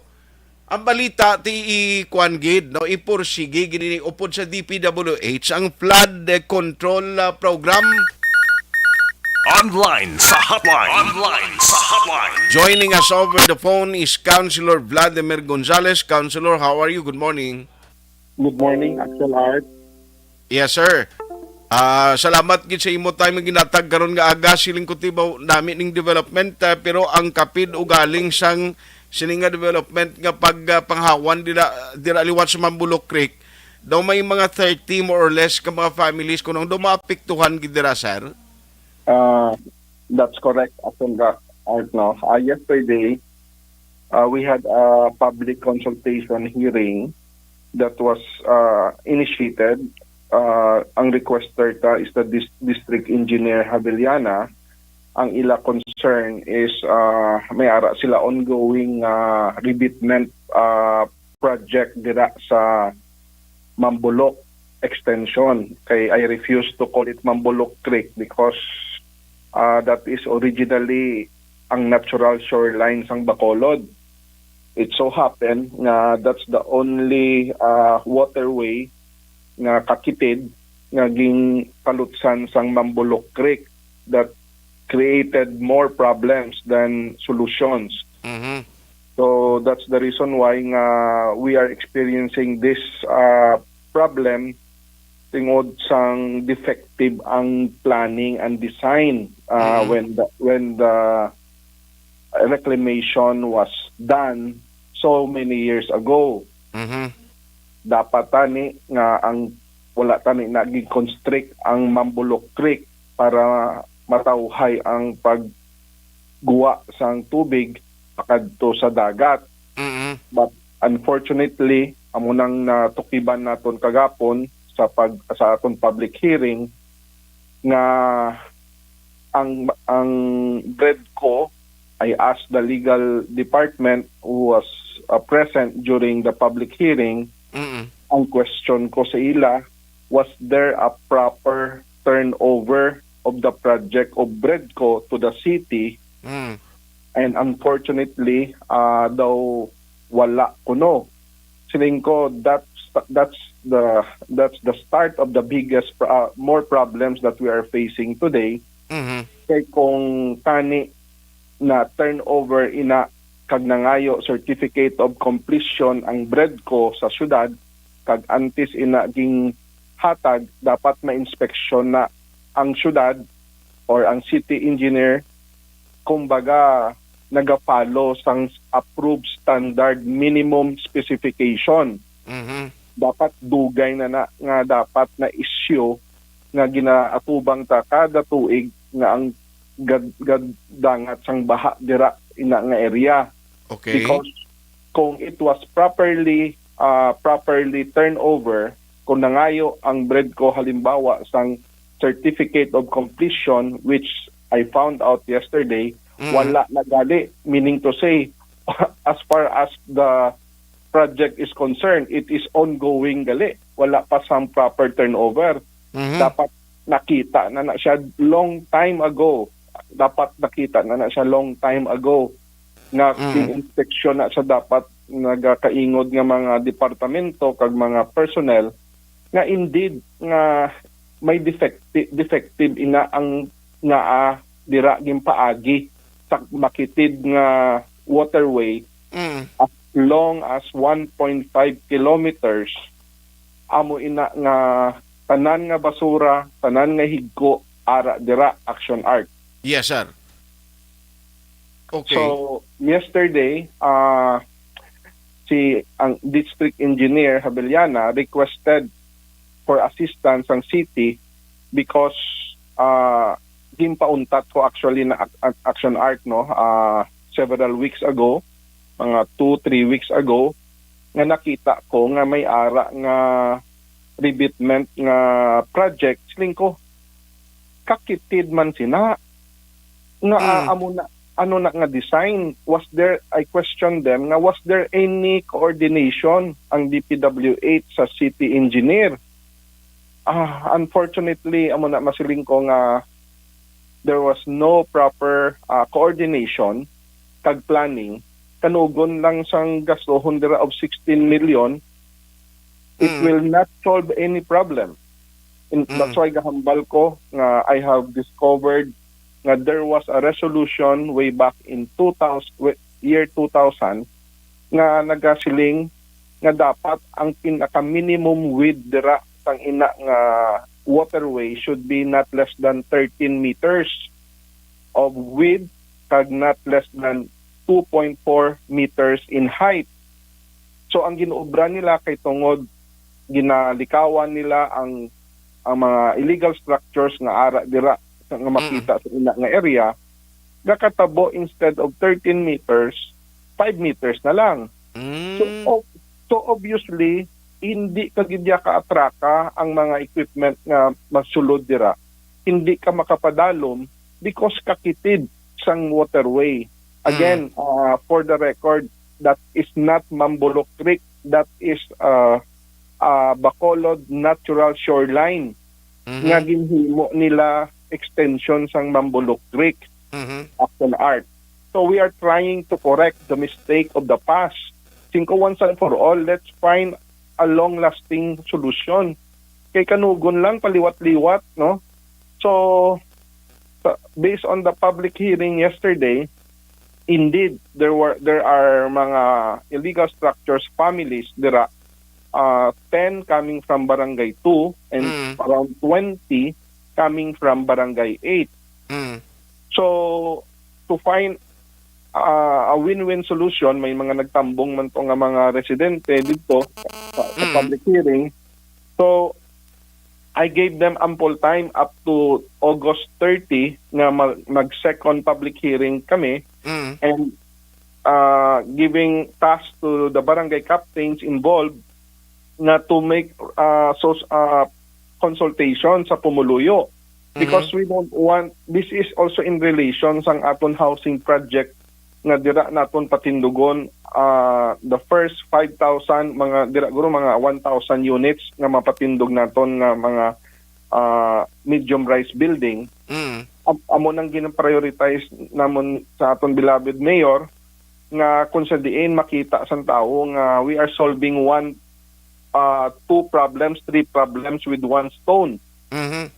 ang balita ti ikuan gid, no, ipursigi gid ini upod sa D P W H ang flood control, ah, program. Online sa hotline. Online sa hotline. Joining us over the phone is Councilor Vladimir Gonzales. Councilor, how are you? Good morning. Good morning, Axel Art. Yes, sir. Ah, salamat gid sa imo time nga ginatag karon nga aga. Siling ko tibaw nami ning development, ah, pero ang kapid ugaling sang sini nga development nga pag, ah, panghawan dira, dira liwat sa Mambulok Creek, daw may mga thirty more or less ka mga families kuno daw maapektuhan gid dira, sir. Ah, that's correct, Axel Art, no? Ah, yesterday, uh, we had a public consultation hearing that was, uh, initiated. Uh, ang requester ta is the dis- district engineer Javellana. Ang ila concern is, uh, may ara sila ongoing, uh, revetment, uh, project dira sa Mambulok extension. Kay I refuse to call it Mambulok Creek because, uh, that is originally ang natural shoreline sang Bacolod. It so happen nga that's the only, uh, waterway nga kakitid nga ginpalutsan sang Mambulok Creek that created more problems than solutions. Mhm. So that's the reason why nga we are experiencing this, uh, problem tungod sang defective ang planning and design, uh, Mhm. when the, when the reclamation was done so many years ago. Mhm. Dapat tani nga ang wala tani na gi-constrict ang Mambulok Creek para matawhay ang pagguwa sang tubig pakadto sa dagat. Mm-mm. But unfortunately, amo nang natukiban naton kagapon sa pag, sa aton public hearing nga ang, ang BREDCO, I asked the legal department who was, uh, present during the public hearing, Mm-mm. ang question ko sa ila, was there a proper turnover of the project of BREDCO to the city? Mm. And unfortunately, uh, daw wala kuno. Siling ko, that's, that's the, that's the start of the biggest pro-, uh, more problems that we are facing today. Mhm. Kay kung tani na turnover ina kag nangayo certificate of completion ang BREDCO sa syudad, kag antes ina ginhatag, dapat ma-inspeksyon na ang syudad or ang city engineer, kumbaga, nagapalo sang approved standard minimum specification. Mhm. dapat dugay na na nga dapat na issue nga ginaatubang ta kada tuig nga ang gad-, gadangat sang baha dira ina nga area. Okay. Because kung it was properly, ah, properly turnover, kung nangayo ang BREDCO halimbawa sang certificate of completion, which I found out yesterday, Mm. wala na gali. Meaning to say, as far as the project is concerned, it is ongoing gali. Wala pa sang proper turnover. Mhm. Dapat nakita na na siya long time ago. Dapat nakita na na siya long time ago nga Mm. in-inspeksyon na siya dapat nagakaingod nga mga departamento kag mga personnel nga indeed nga may defective, defective ina ang ngaa dira ginpaagi sa makitid nga waterway Mm. as long as one point five kilometers. Amo ina nga tanan nga basura, tanan nga higko, ara dira, Action Art. Yes, sir. Okay. So, yesterday, ah, si ang District Engineer Habeliana requested for assistance ang city because ah, ginpauntat ko actually na ac-, ac-, Action Art, no, ah, several weeks ago, mga two, three weeks ago, nga nakita ko nga may ara nga revetment nga project. Siling ko, kakitid man sina. Nga, ah, Mm. amo na, ano na nga design? Was there, I questioned them, nga was there any coordination ang D P W H sa city engineer? Ah, unfortunately, amo na masiling ko nga there was no proper, ah, coordination kag planning. Kanugon lang sang gastohon dira of sixteen million, it Mm. will not solve any problem. And Mm. that's why gahambal ko nga I have discovered nga there was a resolution way back in two thousand, wi-, year two thousand, nga nagasiling nga dapat ang pinaka-minimum width dira sang ina nga waterway should be not less than thirteen meters of width kag not less than two point four meters in height. So, ang ginuobra nila kay tungod ginalikawan nila ang, ang mga illegal structures nga ara dira sa, nga makita sa ina nga area, gakatabo, instead of thirteen meters, five meters na lang. So, Mm. ob-, so obviously, hindi ka gid ya kaatraka ang mga equipment nga masulod dira. Hindi ka makapadalom because kakitid sang waterway. Again, uh, for the record, that is not Mambulok Creek. That is, uh, uh, Bacolod Natural Shoreline Mhm. nga ginhimo nila extension sang Mambulok Creek, Mhm. Action Art. So we are trying to correct the mistake of the past. Singko, once and for all, let's find a long-lasting solution. Kay kanugon lang paliwat-liwat, no? So, sa, based on the public hearing yesterday, indeed, there were, there are mga illegal structures, families dira, uh, ten coming from Barangay two and Mm. around twenty coming from Barangay eight. Mm. So, to find, uh, a win-win solution, may mga nagtambong man to nga mga residente dito sa, sa Mm. public hearing. So, I gave them ample time up to August thirty nga mag, mag second public hearing kami, Mm. and, uh, giving task to the barangay captains involved na to make, uh, so, uh, consultation sa pumuluyo. Because Mhm. we don't want, this is also in relation sang aton housing project nga dira naton patindugon, ah, the first five thousand, mga dira guro mga one thousand units nga mapatindog naton nga mga, ah, medium rise building. Mm. Am-, amo nang ginaprioritize namon sa aton beloved mayor nga kung sa diin makita sang tawo nga we are solving one, ah, two problems, three problems with one stone. Mhm.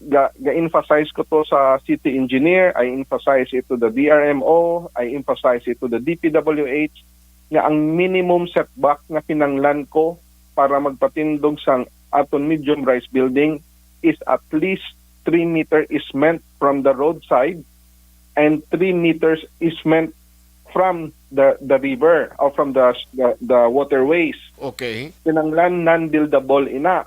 Ga, ga-emphasize ko to sa city engineer, I emphasize it to the D R M O, I emphasize it to the D P W H, nga ang minimum setback nga kinanglan ko para magpatindog sang aton medium rise building is at least three meter easement from the roadside and three meters easement from the the river or from the the, the waterways. Okay. Kinahanglan non-buildable ina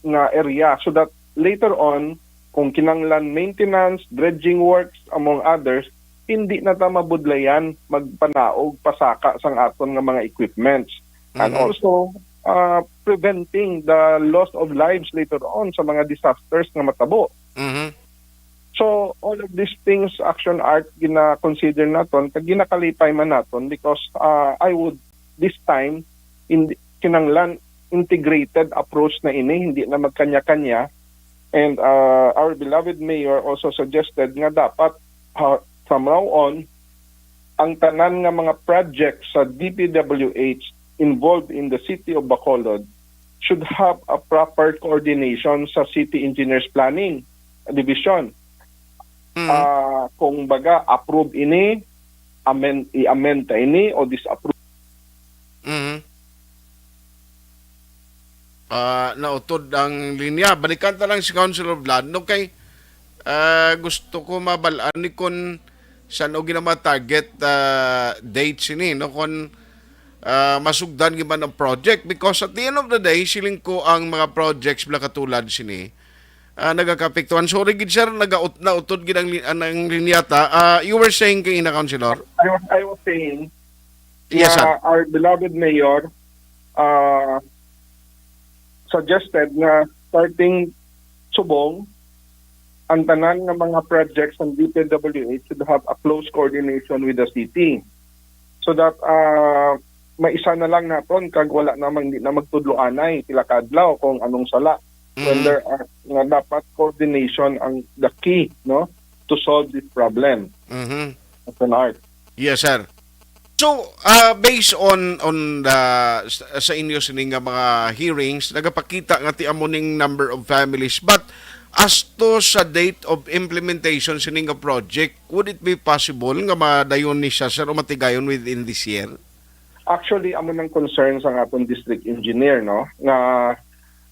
nga area, so that later on, kung kinahanglan maintenance, dredging works, among others, hindi na ta mabudlayan magpanaog, pasaka sang aton nga mga equipments. And Mhm. also, uh, preventing the loss of lives later on sa mga disasters nga matabo. Mhm. So, all of these things, Action Art, gina-consider naton, kag ginakalipay man naton because, uh, I would, this time, in, kinanglan integrated approach na ini, hindi na magkanya-kanya. And, uh, our beloved mayor also suggested nga dapat, uh, from now on, ang tanan nga mga project sa D P W H involved in the city of Bacolod should have a proper coordination sa City Engineers Planning Division. Mm. Ah, kung baga, approve ini, amend, i-amend ta ini o disapprove. Mhm. Ah, nautod ang linya. Balikan ta lang si Councilor Vlad. No, kay, ah, gusto ko mabalaan ni kun san-o gina mga target, ah, dates ini, no, kun, ah, masugdan gyud man ang project, because at the end of the day, siling ko, ang mga projects bala katulad sini, ah, nagakaapektuhan. Sorry gid, sir, nagaut nautod gid ang, li- ang, ang linya ta. Ah, you were saying kay ina, Councilor? I was, I was saying, Yes, sir. nga our beloved mayor, uh, suggested nga starting subong, ang tanan nga mga projects ng D P W H should have a close coordination with the city, so that, uh, maisa na lang naton kag wala na man, di na magtudloanay pila ka adlaw kung anong sala. When Mhm. there are, nga dapat coordination ang the key, no, to solve this problem. Mhm. Action Art. Yes, sir. So, uh, based on on the sa, sa inyo sini nga mga hearings, nagapakita nga ti amo ning number of families, but as to sa date of implementation sini nga project, would it be possible nga madayon ni siya, sir, o matigayon within this year? Actually, amo nang concern sa aton district engineer, no, nga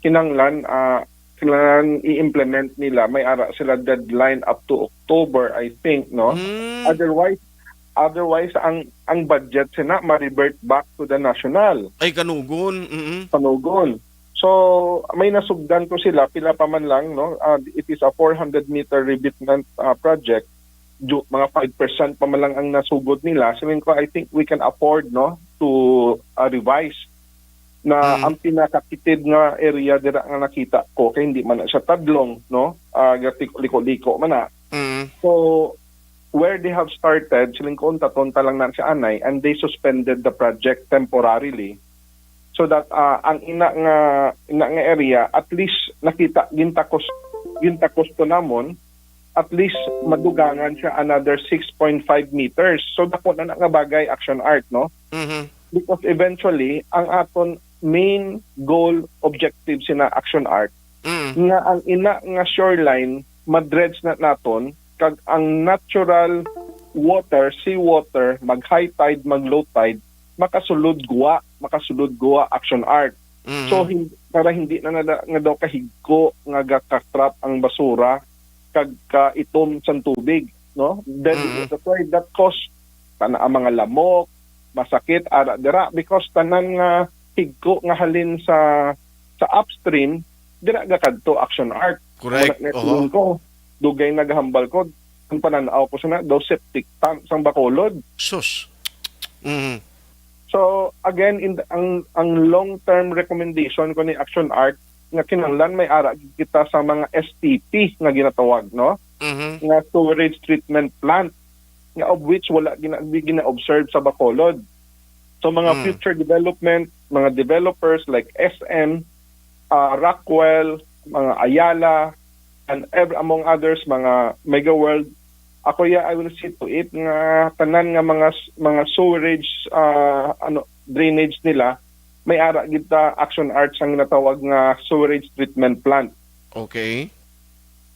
kinanglan, ah, kinanglan i-implement nila, may ara sila deadline up to October, I think, no. Hmm. Otherwise, otherwise ang ang budget sina ma-revert back to the national Ay, kanugon. Mm-mm. panugon. So, may nasugdan to sila, pila pa man lang, no? Ah, it is a four hundred meter revetment, ah, project. Ju- mga five percent pa man lang ang nasugod nila. So, ko, I think we can afford, no, to, ah, revise na Mm. ang pinakakitid nga area dira nga nakita ko kay hindi man na siya tadlong, no? Ah, gati- liko-liko man na. Mm. So, where they have started, siling ko, unta-unta lang na siya anay, and they suspended the project temporarily, so that, ah, ang ina nga, ina nga area, at least nakita, gintakos, gintakos to namon, at least madugangan siya another six point five meters. So, dako na, na nga bagay, Action Art, no? Mhm. Because eventually, ang aton main goal, objective sina Action Art, Mm. nga ang ina nga shoreline madredge na naton, kag ang natural water, sea water, mag high tide, mag low tide, makasulod guwa, makasulod guwa, Action Art. Mhm. So, hin- para hindi na nada, nga daw kahigko nga gakatrap ang basura kag kaitom sang tubig, no? Then, Mhm. that's why that cause, tana ang mga lamok, masakit ara dira, because tanan nga higko nga halin sa sa upstream, dira gakadto, Action Art. Correct. Wala na Oho. tingin ko, dugay nagahambal ko, ang panan-aw ko sana daw septic tank sang Bacolod. Sus. Mhm. So, again, in the, ang ang long-term recommendation ko ni Action Art nga kinahanglan may ara kita sa mga S T P nga ginatawag, no? Mhm. Nga storage treatment plant, nga of which wala gina, di gina-observe sa Bacolod. So, mga Mm. future development, mga developers like S M, ah, Rockwell, mga Ayala, and ev- among others, mga Mega World, ako ya, I will see to it nga tanan nga mga s- mga sewerage, ah, ano, drainage nila, may ara gid ta, Action Art, sang natawag nga sewerage treatment plant. Okay.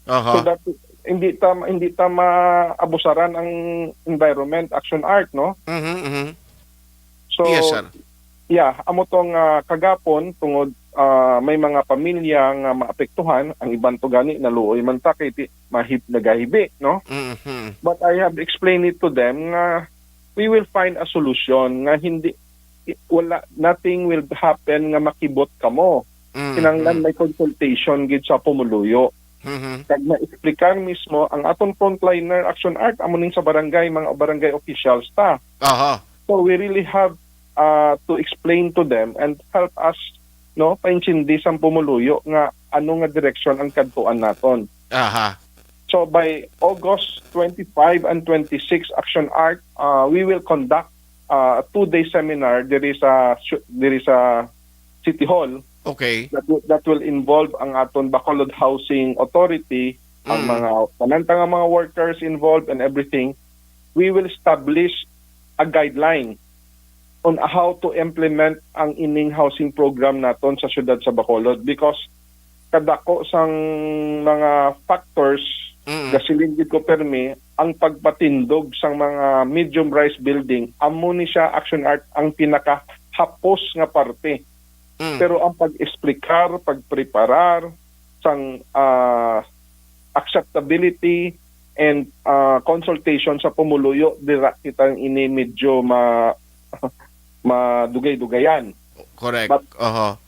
So Aha. that hindi ta hindi ta maabusaran ang environment, Action Art, no? Mhm, mhm. So, Yes, sir. Yeah, amo tong, ah, kagapon, tungod, ah, may mga pamilya nga maapektuhan, ang iban to gani naluoy man ta kay di mahib nagahibi, no? Mhm. But I have explained it to them nga we will find a solution nga hindi, wala, nothing will happen nga makibot kamo. Mm, Kinahanglan mm. may consultation gid sa pumuluyo. Mhm. Kag ma-explicar mismo ang aton frontliner Action Art, amo ning sa barangay, mga barangay officials ta. Aha. So we really have, uh, to explain to them and help us, no, paintindi sang pumuluyo nga ano nga direksyon ang kadtuan naton. Aha. So by August twenty-five and twenty-six, Action Art, uh, we will conduct, uh, a two-day seminar diri sa, diri sa City Hall. Okay. That will, that will involve ang aton Bacolod Housing Authority, ang Mm. mga, tanan ta nga mga workers involved and everything. We will establish a guideline on how to implement ang ining housing program naton sa siyudad sa Bacolod, because kadako sang mga factors, Mm. gasiling gid ko permi, ang pagpatindog sang mga medium-rise building, amo ni siya, Action Art, ang pinakahapos nga parte. Mm. Pero ang pag-explicar, pagpreparar sang, ah, acceptability and, ah, consultation sa pumuluyo, dira kita ini medyo ma-, madugay-dugayan. Correct. But Aha.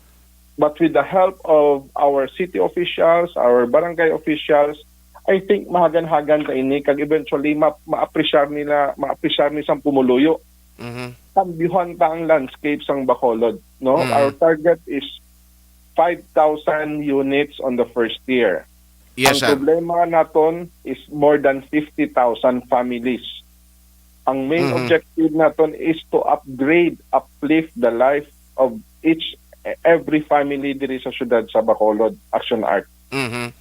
but with the help of our city officials, our barangay officials, I think mahagan-hagan ta ini, kag eventually ma-, ma-appreciate nila, ma-appreciate ni sang pumuluyo. Mhm. Kambyuhan ta ang landscape sang Bacolod, no? Mm. Our target is five thousand units on the first year. Yes, Ang sir. problema naton is more than fifty thousand families. Ang main Mhm. objective naton is to upgrade, uplift the life of each, every family diri sa siyudad sa Bacolod, Action Art. Mhm.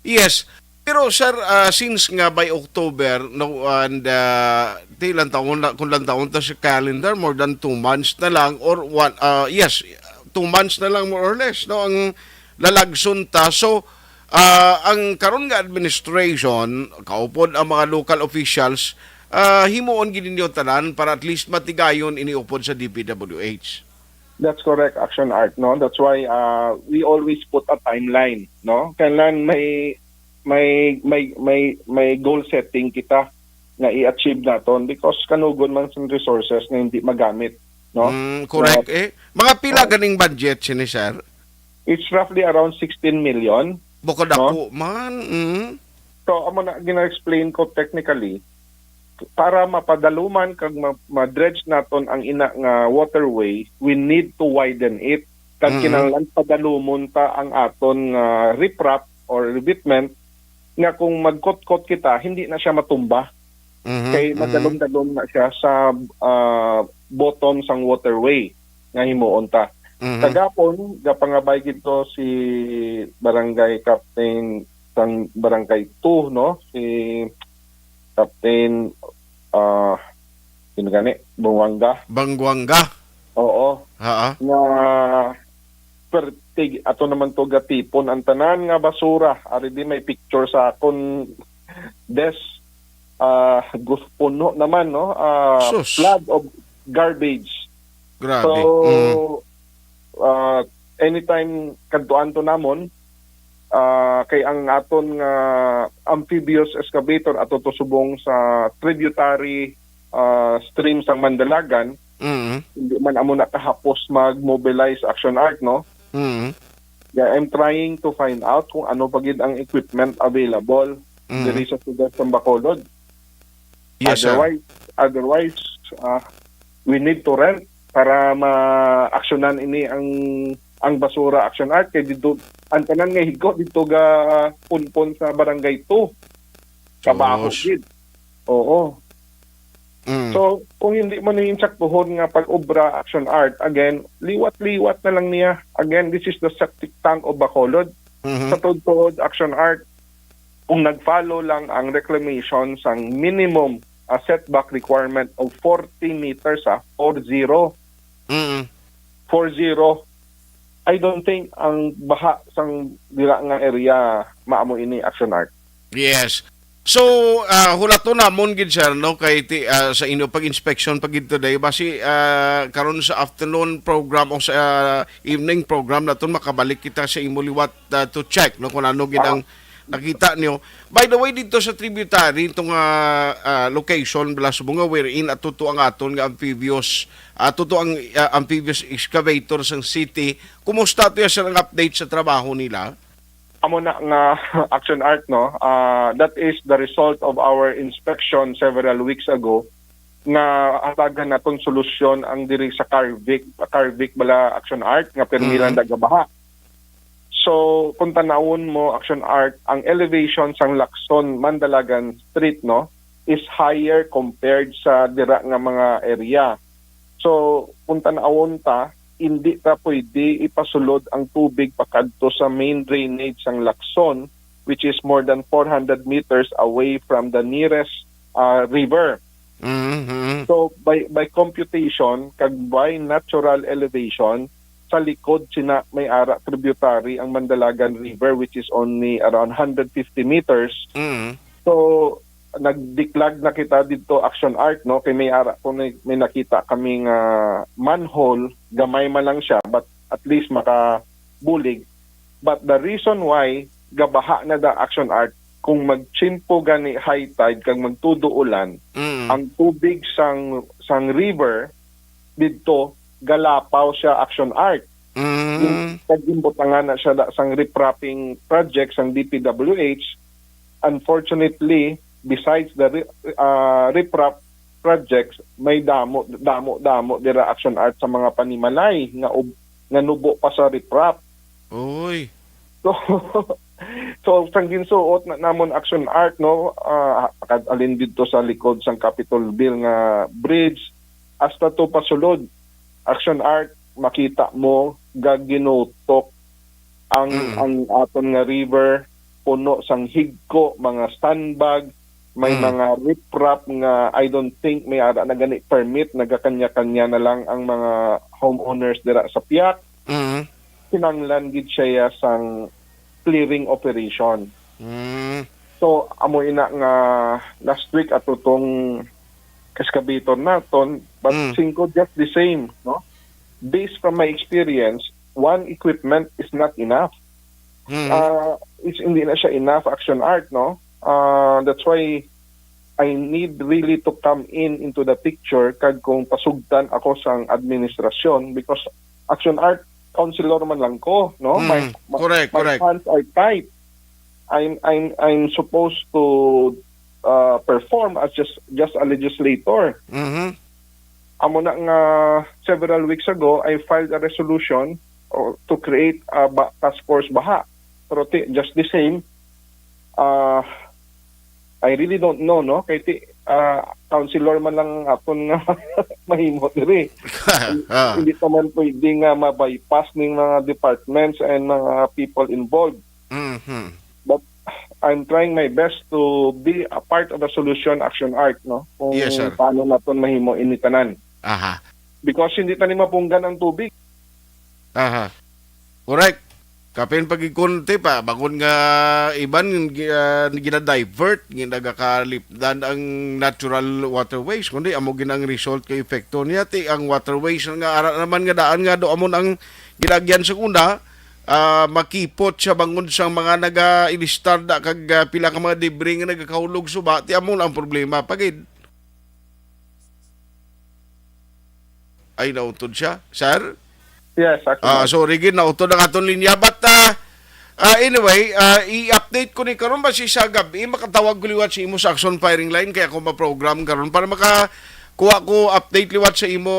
Yes. Pero, sir, ah, since nga by October, no, and, ah, di lang taon na, kung lang taon ta sa calendar, more than two months na lang, or one, ah, yes, two months na lang, more or less, no, ang lalagson ta. So, ah, ang karon nga administration, kaupod ang mga local officials, ah, himuon gid ninyo tanan para at least matigayon ini upod sa D P W H. That's correct, Action Art, no? That's why, uh, we always put a timeline, no? Kailan may, may, may, may, may goal setting kita nga i-achieve naton, because kanugon man sang resources nga hindi magamit, no? Mm, correct. Nga Eh, mga pila Oh. ganing budget sini, sir? It's roughly around sixteen million, Bukod no? ako man. Mm. So, amo na gina-explain ko technically, para mapadaluman kag ma-, ma-dredge naton ang ina nga waterway, we need to widen it. Kag Mhm. kinahanglan padalumon ta ang aton nga riprap or revetment, nga kung magkutkot kita, hindi na siya matumba. Mhm, Kay mhm. madalom-dalom na siya sa, ah, bottom sang waterway nga himuon ta. Mhm. Kagapon, gapangabay gid to si Barangay Captain sang Barangay two, no? Si Captain, ah, sino gani? Bungwanga. Bangguanga. Oo. Haa. Nga pertig, ato naman to gatipon ang tanan nga basura. Ari di may picture sa akon desk. Ah, gus-, puno naman, no? Ah, Sus. Flood of garbage. Grabe. So, Mm. ah, anytime kadtuan to namon, ah, kay ang aton nga amphibious excavator ato to subong sa tributary, ah, stream sang Mandalagan, Mm. hindi man amo na kahapos mag-mobilize Action Art, no? Mm. Yeah, I'm trying to find out kung ano pa gid ang equipment available Mm. diri sa siyudad sa Bacolod. Yes, sir. Otherwise, otherwise, ah, we need to rent para ma-aksyonan ini ang, ang basura, Action Art. Kay dito, ang tanan nga higo dito ga punpon sa Barangay two. Kabaho Sus. gid. Oo. Mm. So, kung hindi mo na yung saktuhon nga pag-obra, Action Art, again, liwat-liwat na lang niya. Again, this is the septic tank of Bacolod. Mhm. Sa tuod-tuod, Action Art, kung nag-follow lang ang reclamation sang minimum, ah, setback requirement of forty meters, ah, four zero. Mm. Four zero. I don't think ang baha sang dira nga area maamo ini, Action Art. Yes. So, ah, hulaton namon gid, sir, no, kay ti-, ah, sa inyo pag-inspection pa gid today, basi, ah, karon sa afternoon program o sa, ah, evening program naton, makabalik kita sa imo liwat, ah, to check, no, kung ano gid ang Nakita niyo. By the way, dito sa tributary, itong ah, ah, location, bala subong nga wherein ato to ang aton nga amphibious, ato to ang ah, amphibious excavator sang city. Kumusta to ya, sir, ang update sa trabaho nila? Amo na nga Action Art, no? Ah, that is the result of our inspection several weeks ago nga hatagan naton solusyon ang diri sa Carvic, Carvic bala Action Art nga pirmi lang Mm. nagabaha. So, kung tanawon mo, Action Art, ang elevation sang Lacson, Mandalagan Street, no, is higher compared sa dira nga mga area. So, kung tanawon ta, hindi ta pwede ipasulod ang tubig pakadto sa main drainage sang Lacson, which is more than four hundred meters away from the nearest ah, river. Mhm. So, by by computation, kag by natural elevation, sa likod sina may ara tributary ang Mandalagan River, which is only around hundred fifty meters. Mhm. So, nagdiklag na kita didto, Action Art, no? Kay may ara ko, may, may nakita kami nga manhole, gamay man lang siya, but at least makabulig. But the reason why gabaha na da, Action Art, kung magtsimpo gani high tide kag magtudo ulan, Mm. ang tubig sang sang river didto galapaw siya, Action Art. Mm. Gin-, kag ginbutangan na siya da sang riprapping project sang D P W H. Unfortunately, besides the ri-, ah, riprap projects, may damo, damo, damo dira, Action Art, sa mga panimalay nga ub-, nga nubo pa sa riprap. Uy. So, so sang ginsuot na namon, Action Art, no, ah, kad alin didto sa likod sang Capitol Bill nga bridge, hasta to pasulod, Action Art, makita mo gaginutok ang, Mm. ang aton nga river, puno sang higko, mga sandbag, may Mm. mga riprap nga I don't think may ara na gani permit, nagakanya-kanya na lang ang mga homeowners dira sa piyak. Mm. Kinahanglan gid siya sang clearing operation. Mm. So, amo ina nga last week ato tong excavator naton, but Mm. singko just the same, no? Based from my experience, one equipment is not enough. Mm. Ah, it's, hindi na siya enough, Action Art, no? Ah, that's why I need really to come in into the picture kag kung pasugtan ako sang administrasyon, because Action Art, councilor man lang ko, no? Mm, My, my, correct, my correct. hands are tied. I'm, I'm, I'm supposed to uh, perform as just, just a legislator. Mhm. Amo na nga several weeks ago, I filed a resolution, o, to create a ba-, task force baha. Pero ti-, just the same, uh, I really don't know, no? Kay ti, ah, councilor man lang aton nga mahimo diri. Ah. Hindi pa man pwede nga ma-bypass ning mga departments and mga people involved. Mhm. But I'm trying my best to be a part of a solution, Action Art, no? Kung Yes, sir. paano naton mahimo ini tanan. Aha. Because hindi ta ni mapunggan ang tubig. Aha. Correct. Kapin pagkikunti pa, bangod nga iban gi-, ah, gina-divert, ginagakalipdan ang natural waterways, kundi amo gid ang result kay epekto niya. Ti ang waterways nga ara naman nga daan nga do amon ang ginagyan sa una, ah, makipot siya bangod sa mga naga-ilistar da kag, ah, pila ka mga debris nga nagakahulog suba. Ti amo ang problema pagid. Ay, nautod siya, sir? Yes, actually. Ah, sorry gid, nautod ang aton linya. But, ah, ah, anyway, ah, i-update ko ni karon ba si sa gabi, makatawag ko liwat sa imo sa Action Firing Line, kaya ako ma-program karon para makakuha ko update liwat sa imo,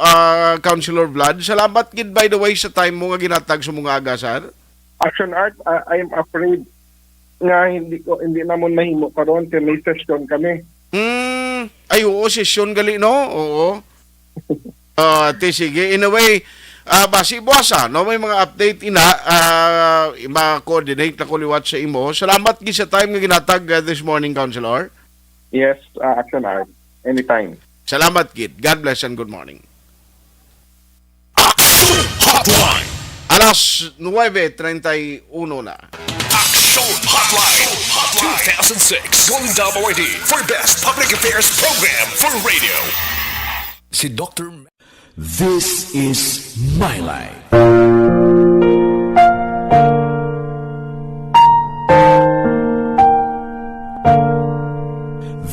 ah, Councilor Vlad. Salamat gid, by the way, sa time mo nga ginatag sa mga aga, sir. Action Art, ah, I'm afraid nga hindi ko, hindi namon mahimo karon kay may session kami. Hmm. Ay, oo, session gali, no? Oo. Ah, ti, sige. In a way, ah, basi buwasa, no? May mga update ina, ah, ma-coordinate na ko liwat sa imo. Salamat gid sa time nga ginatag, ah, this morning, Councilor. Yes, ah, Action Art. Anytime. Salamat gid. God bless and good morning. Action Hotline. Alas nuwebe treinta y uno na. Action Hotline two thousand six Golden Dome Awardee for Best Public Affairs Program for Radio. Si Doctor M-, This is My Life.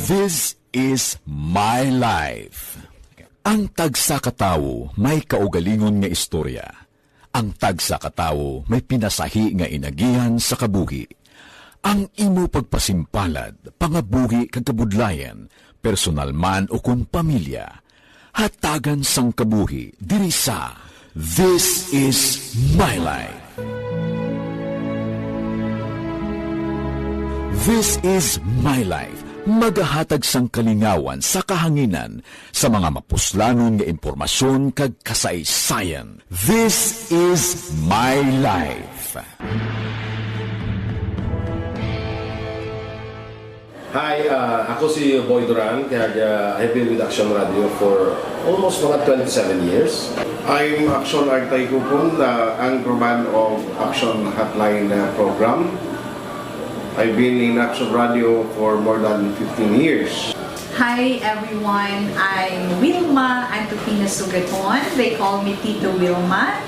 This is my life. Ang tagsa ka tawo may kaugalingon nga istorya. Ang tagsa ka tawo may pinasahi nga inagihan sa kabuhi. Ang imo pagpasimpalad, pangabuhi kag kabudlayan, personal man o kon pamilya, hatagan sang kabuhi diri sa This Is My Life. This Is My Life, magahatag sang kalingawan sa kahanginan sa mga mapuslanon nga impormasyon kag kasaysayan. This Is My Life. Hi, ah, ako si Boy Duran, kag, ah, I've been with Action Radio for almost mga twenty-seven years. I'm Action Artay Kupon, the anchorman of Action Hotline, uh, program. I've been in Action Radio for more than fifteen years. Hi everyone, I'm Wilma Antupina Sugaton. They call me Tito Wilma.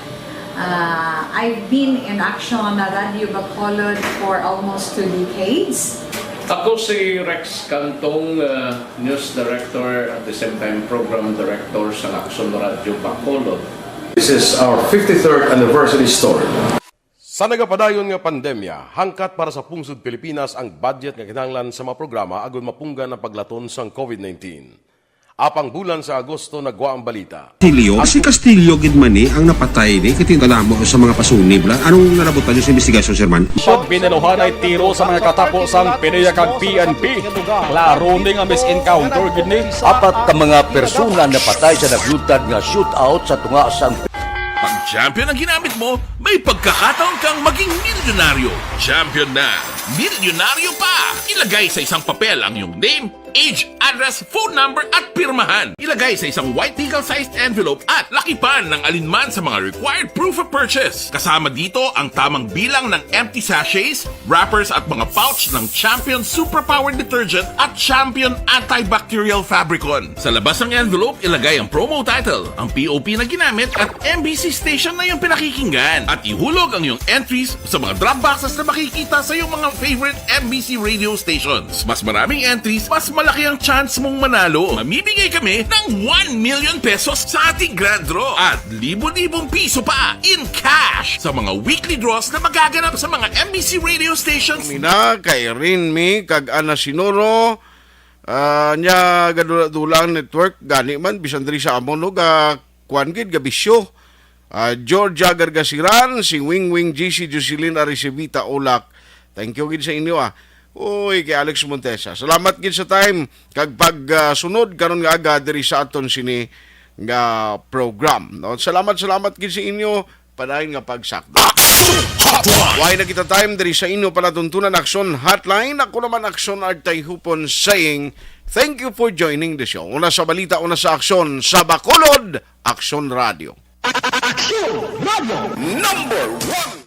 Uh, I've been in Action Radio Bacolod for almost two decades. Ako si Rex Cantong, uh, news director, at the same time program director sa Action Radio Bacolod. This is our fifty-third anniversary story. Sa nagapadayon nga pandemya, hangkat para sa pungsod Pilipinas ang budget nga kinahanglan sa mga programa agud mapunggan ang paglaton sang covid nineteen. Apang bulan sa Agosto nagwa ang balita. Castillo? Si Castillo gid man ni ang napatay ni, kay tingala mo sa mga pasunib la. Anong nalabutan niyo sa investigasyon, Sir Man? Pag binaluhanay tiro sa mga katapo sang PDEA kag P N P. Klaro ni nga misencounter gid ni. Apat ka mga persona napatay sa naglutad nga shootout sa tunga sang Pag champion ang ginamit mo, may pagkakataon kang maging milyonaryo. Champion na, milyonaryo pa! Ilagay sa isang papel ang iyong name, age, address, phone number, at pirmahan. Ilagay sa isang white legal-sized envelope at lakipan ng alinman sa mga required proof of purchase. Kasama dito ang tamang bilang ng empty sachets, wrappers, at mga pouch ng Champion Superpower Detergent at Champion Antibacterial Fabricon. Sa labas ng envelope, ilagay ang promo title, ang P O P na ginamit, at M B C station na iyong pinakikinggan. At ihulog ang iyong entries sa mga drop boxes na makikita sa iyong mga favorite M B C radio stations. Mas maraming entries, mas malaki ang chance mong manalo. Mamimigay kami ng one million pesos sa ating grand draw at libo-libong piso pa in cash sa mga weekly draws na magaganap sa mga M B C radio stations. Mina, kay Rin Mi, kag Ana Sinoro, ah, nya gadula-dula ang network, gani man, bisan diri sa amon, no, ga, kuan gid, gabisyo. Ah, Georgia Gargasiran, si Wing Wing G C, Jocelyn Aricevita Ulak. Thank you gid sa inyo, ah. Uy, kay Alex Montesa. Salamat gid sa time kag pag, ah, sunod karon nga aga diri sa aton sini nga program, no? Salamat, salamat gid sa inyo. Padayon nga pagsakto. Action Hotline! Way na kita time diri sa inyo palatuntunan Action Hotline. Ako naman, Action Artay Hupon, saying, thank you for joining the show. Una sa balita, una sa aksyon, sa Bacolod, Action Radio. Action Radio number one.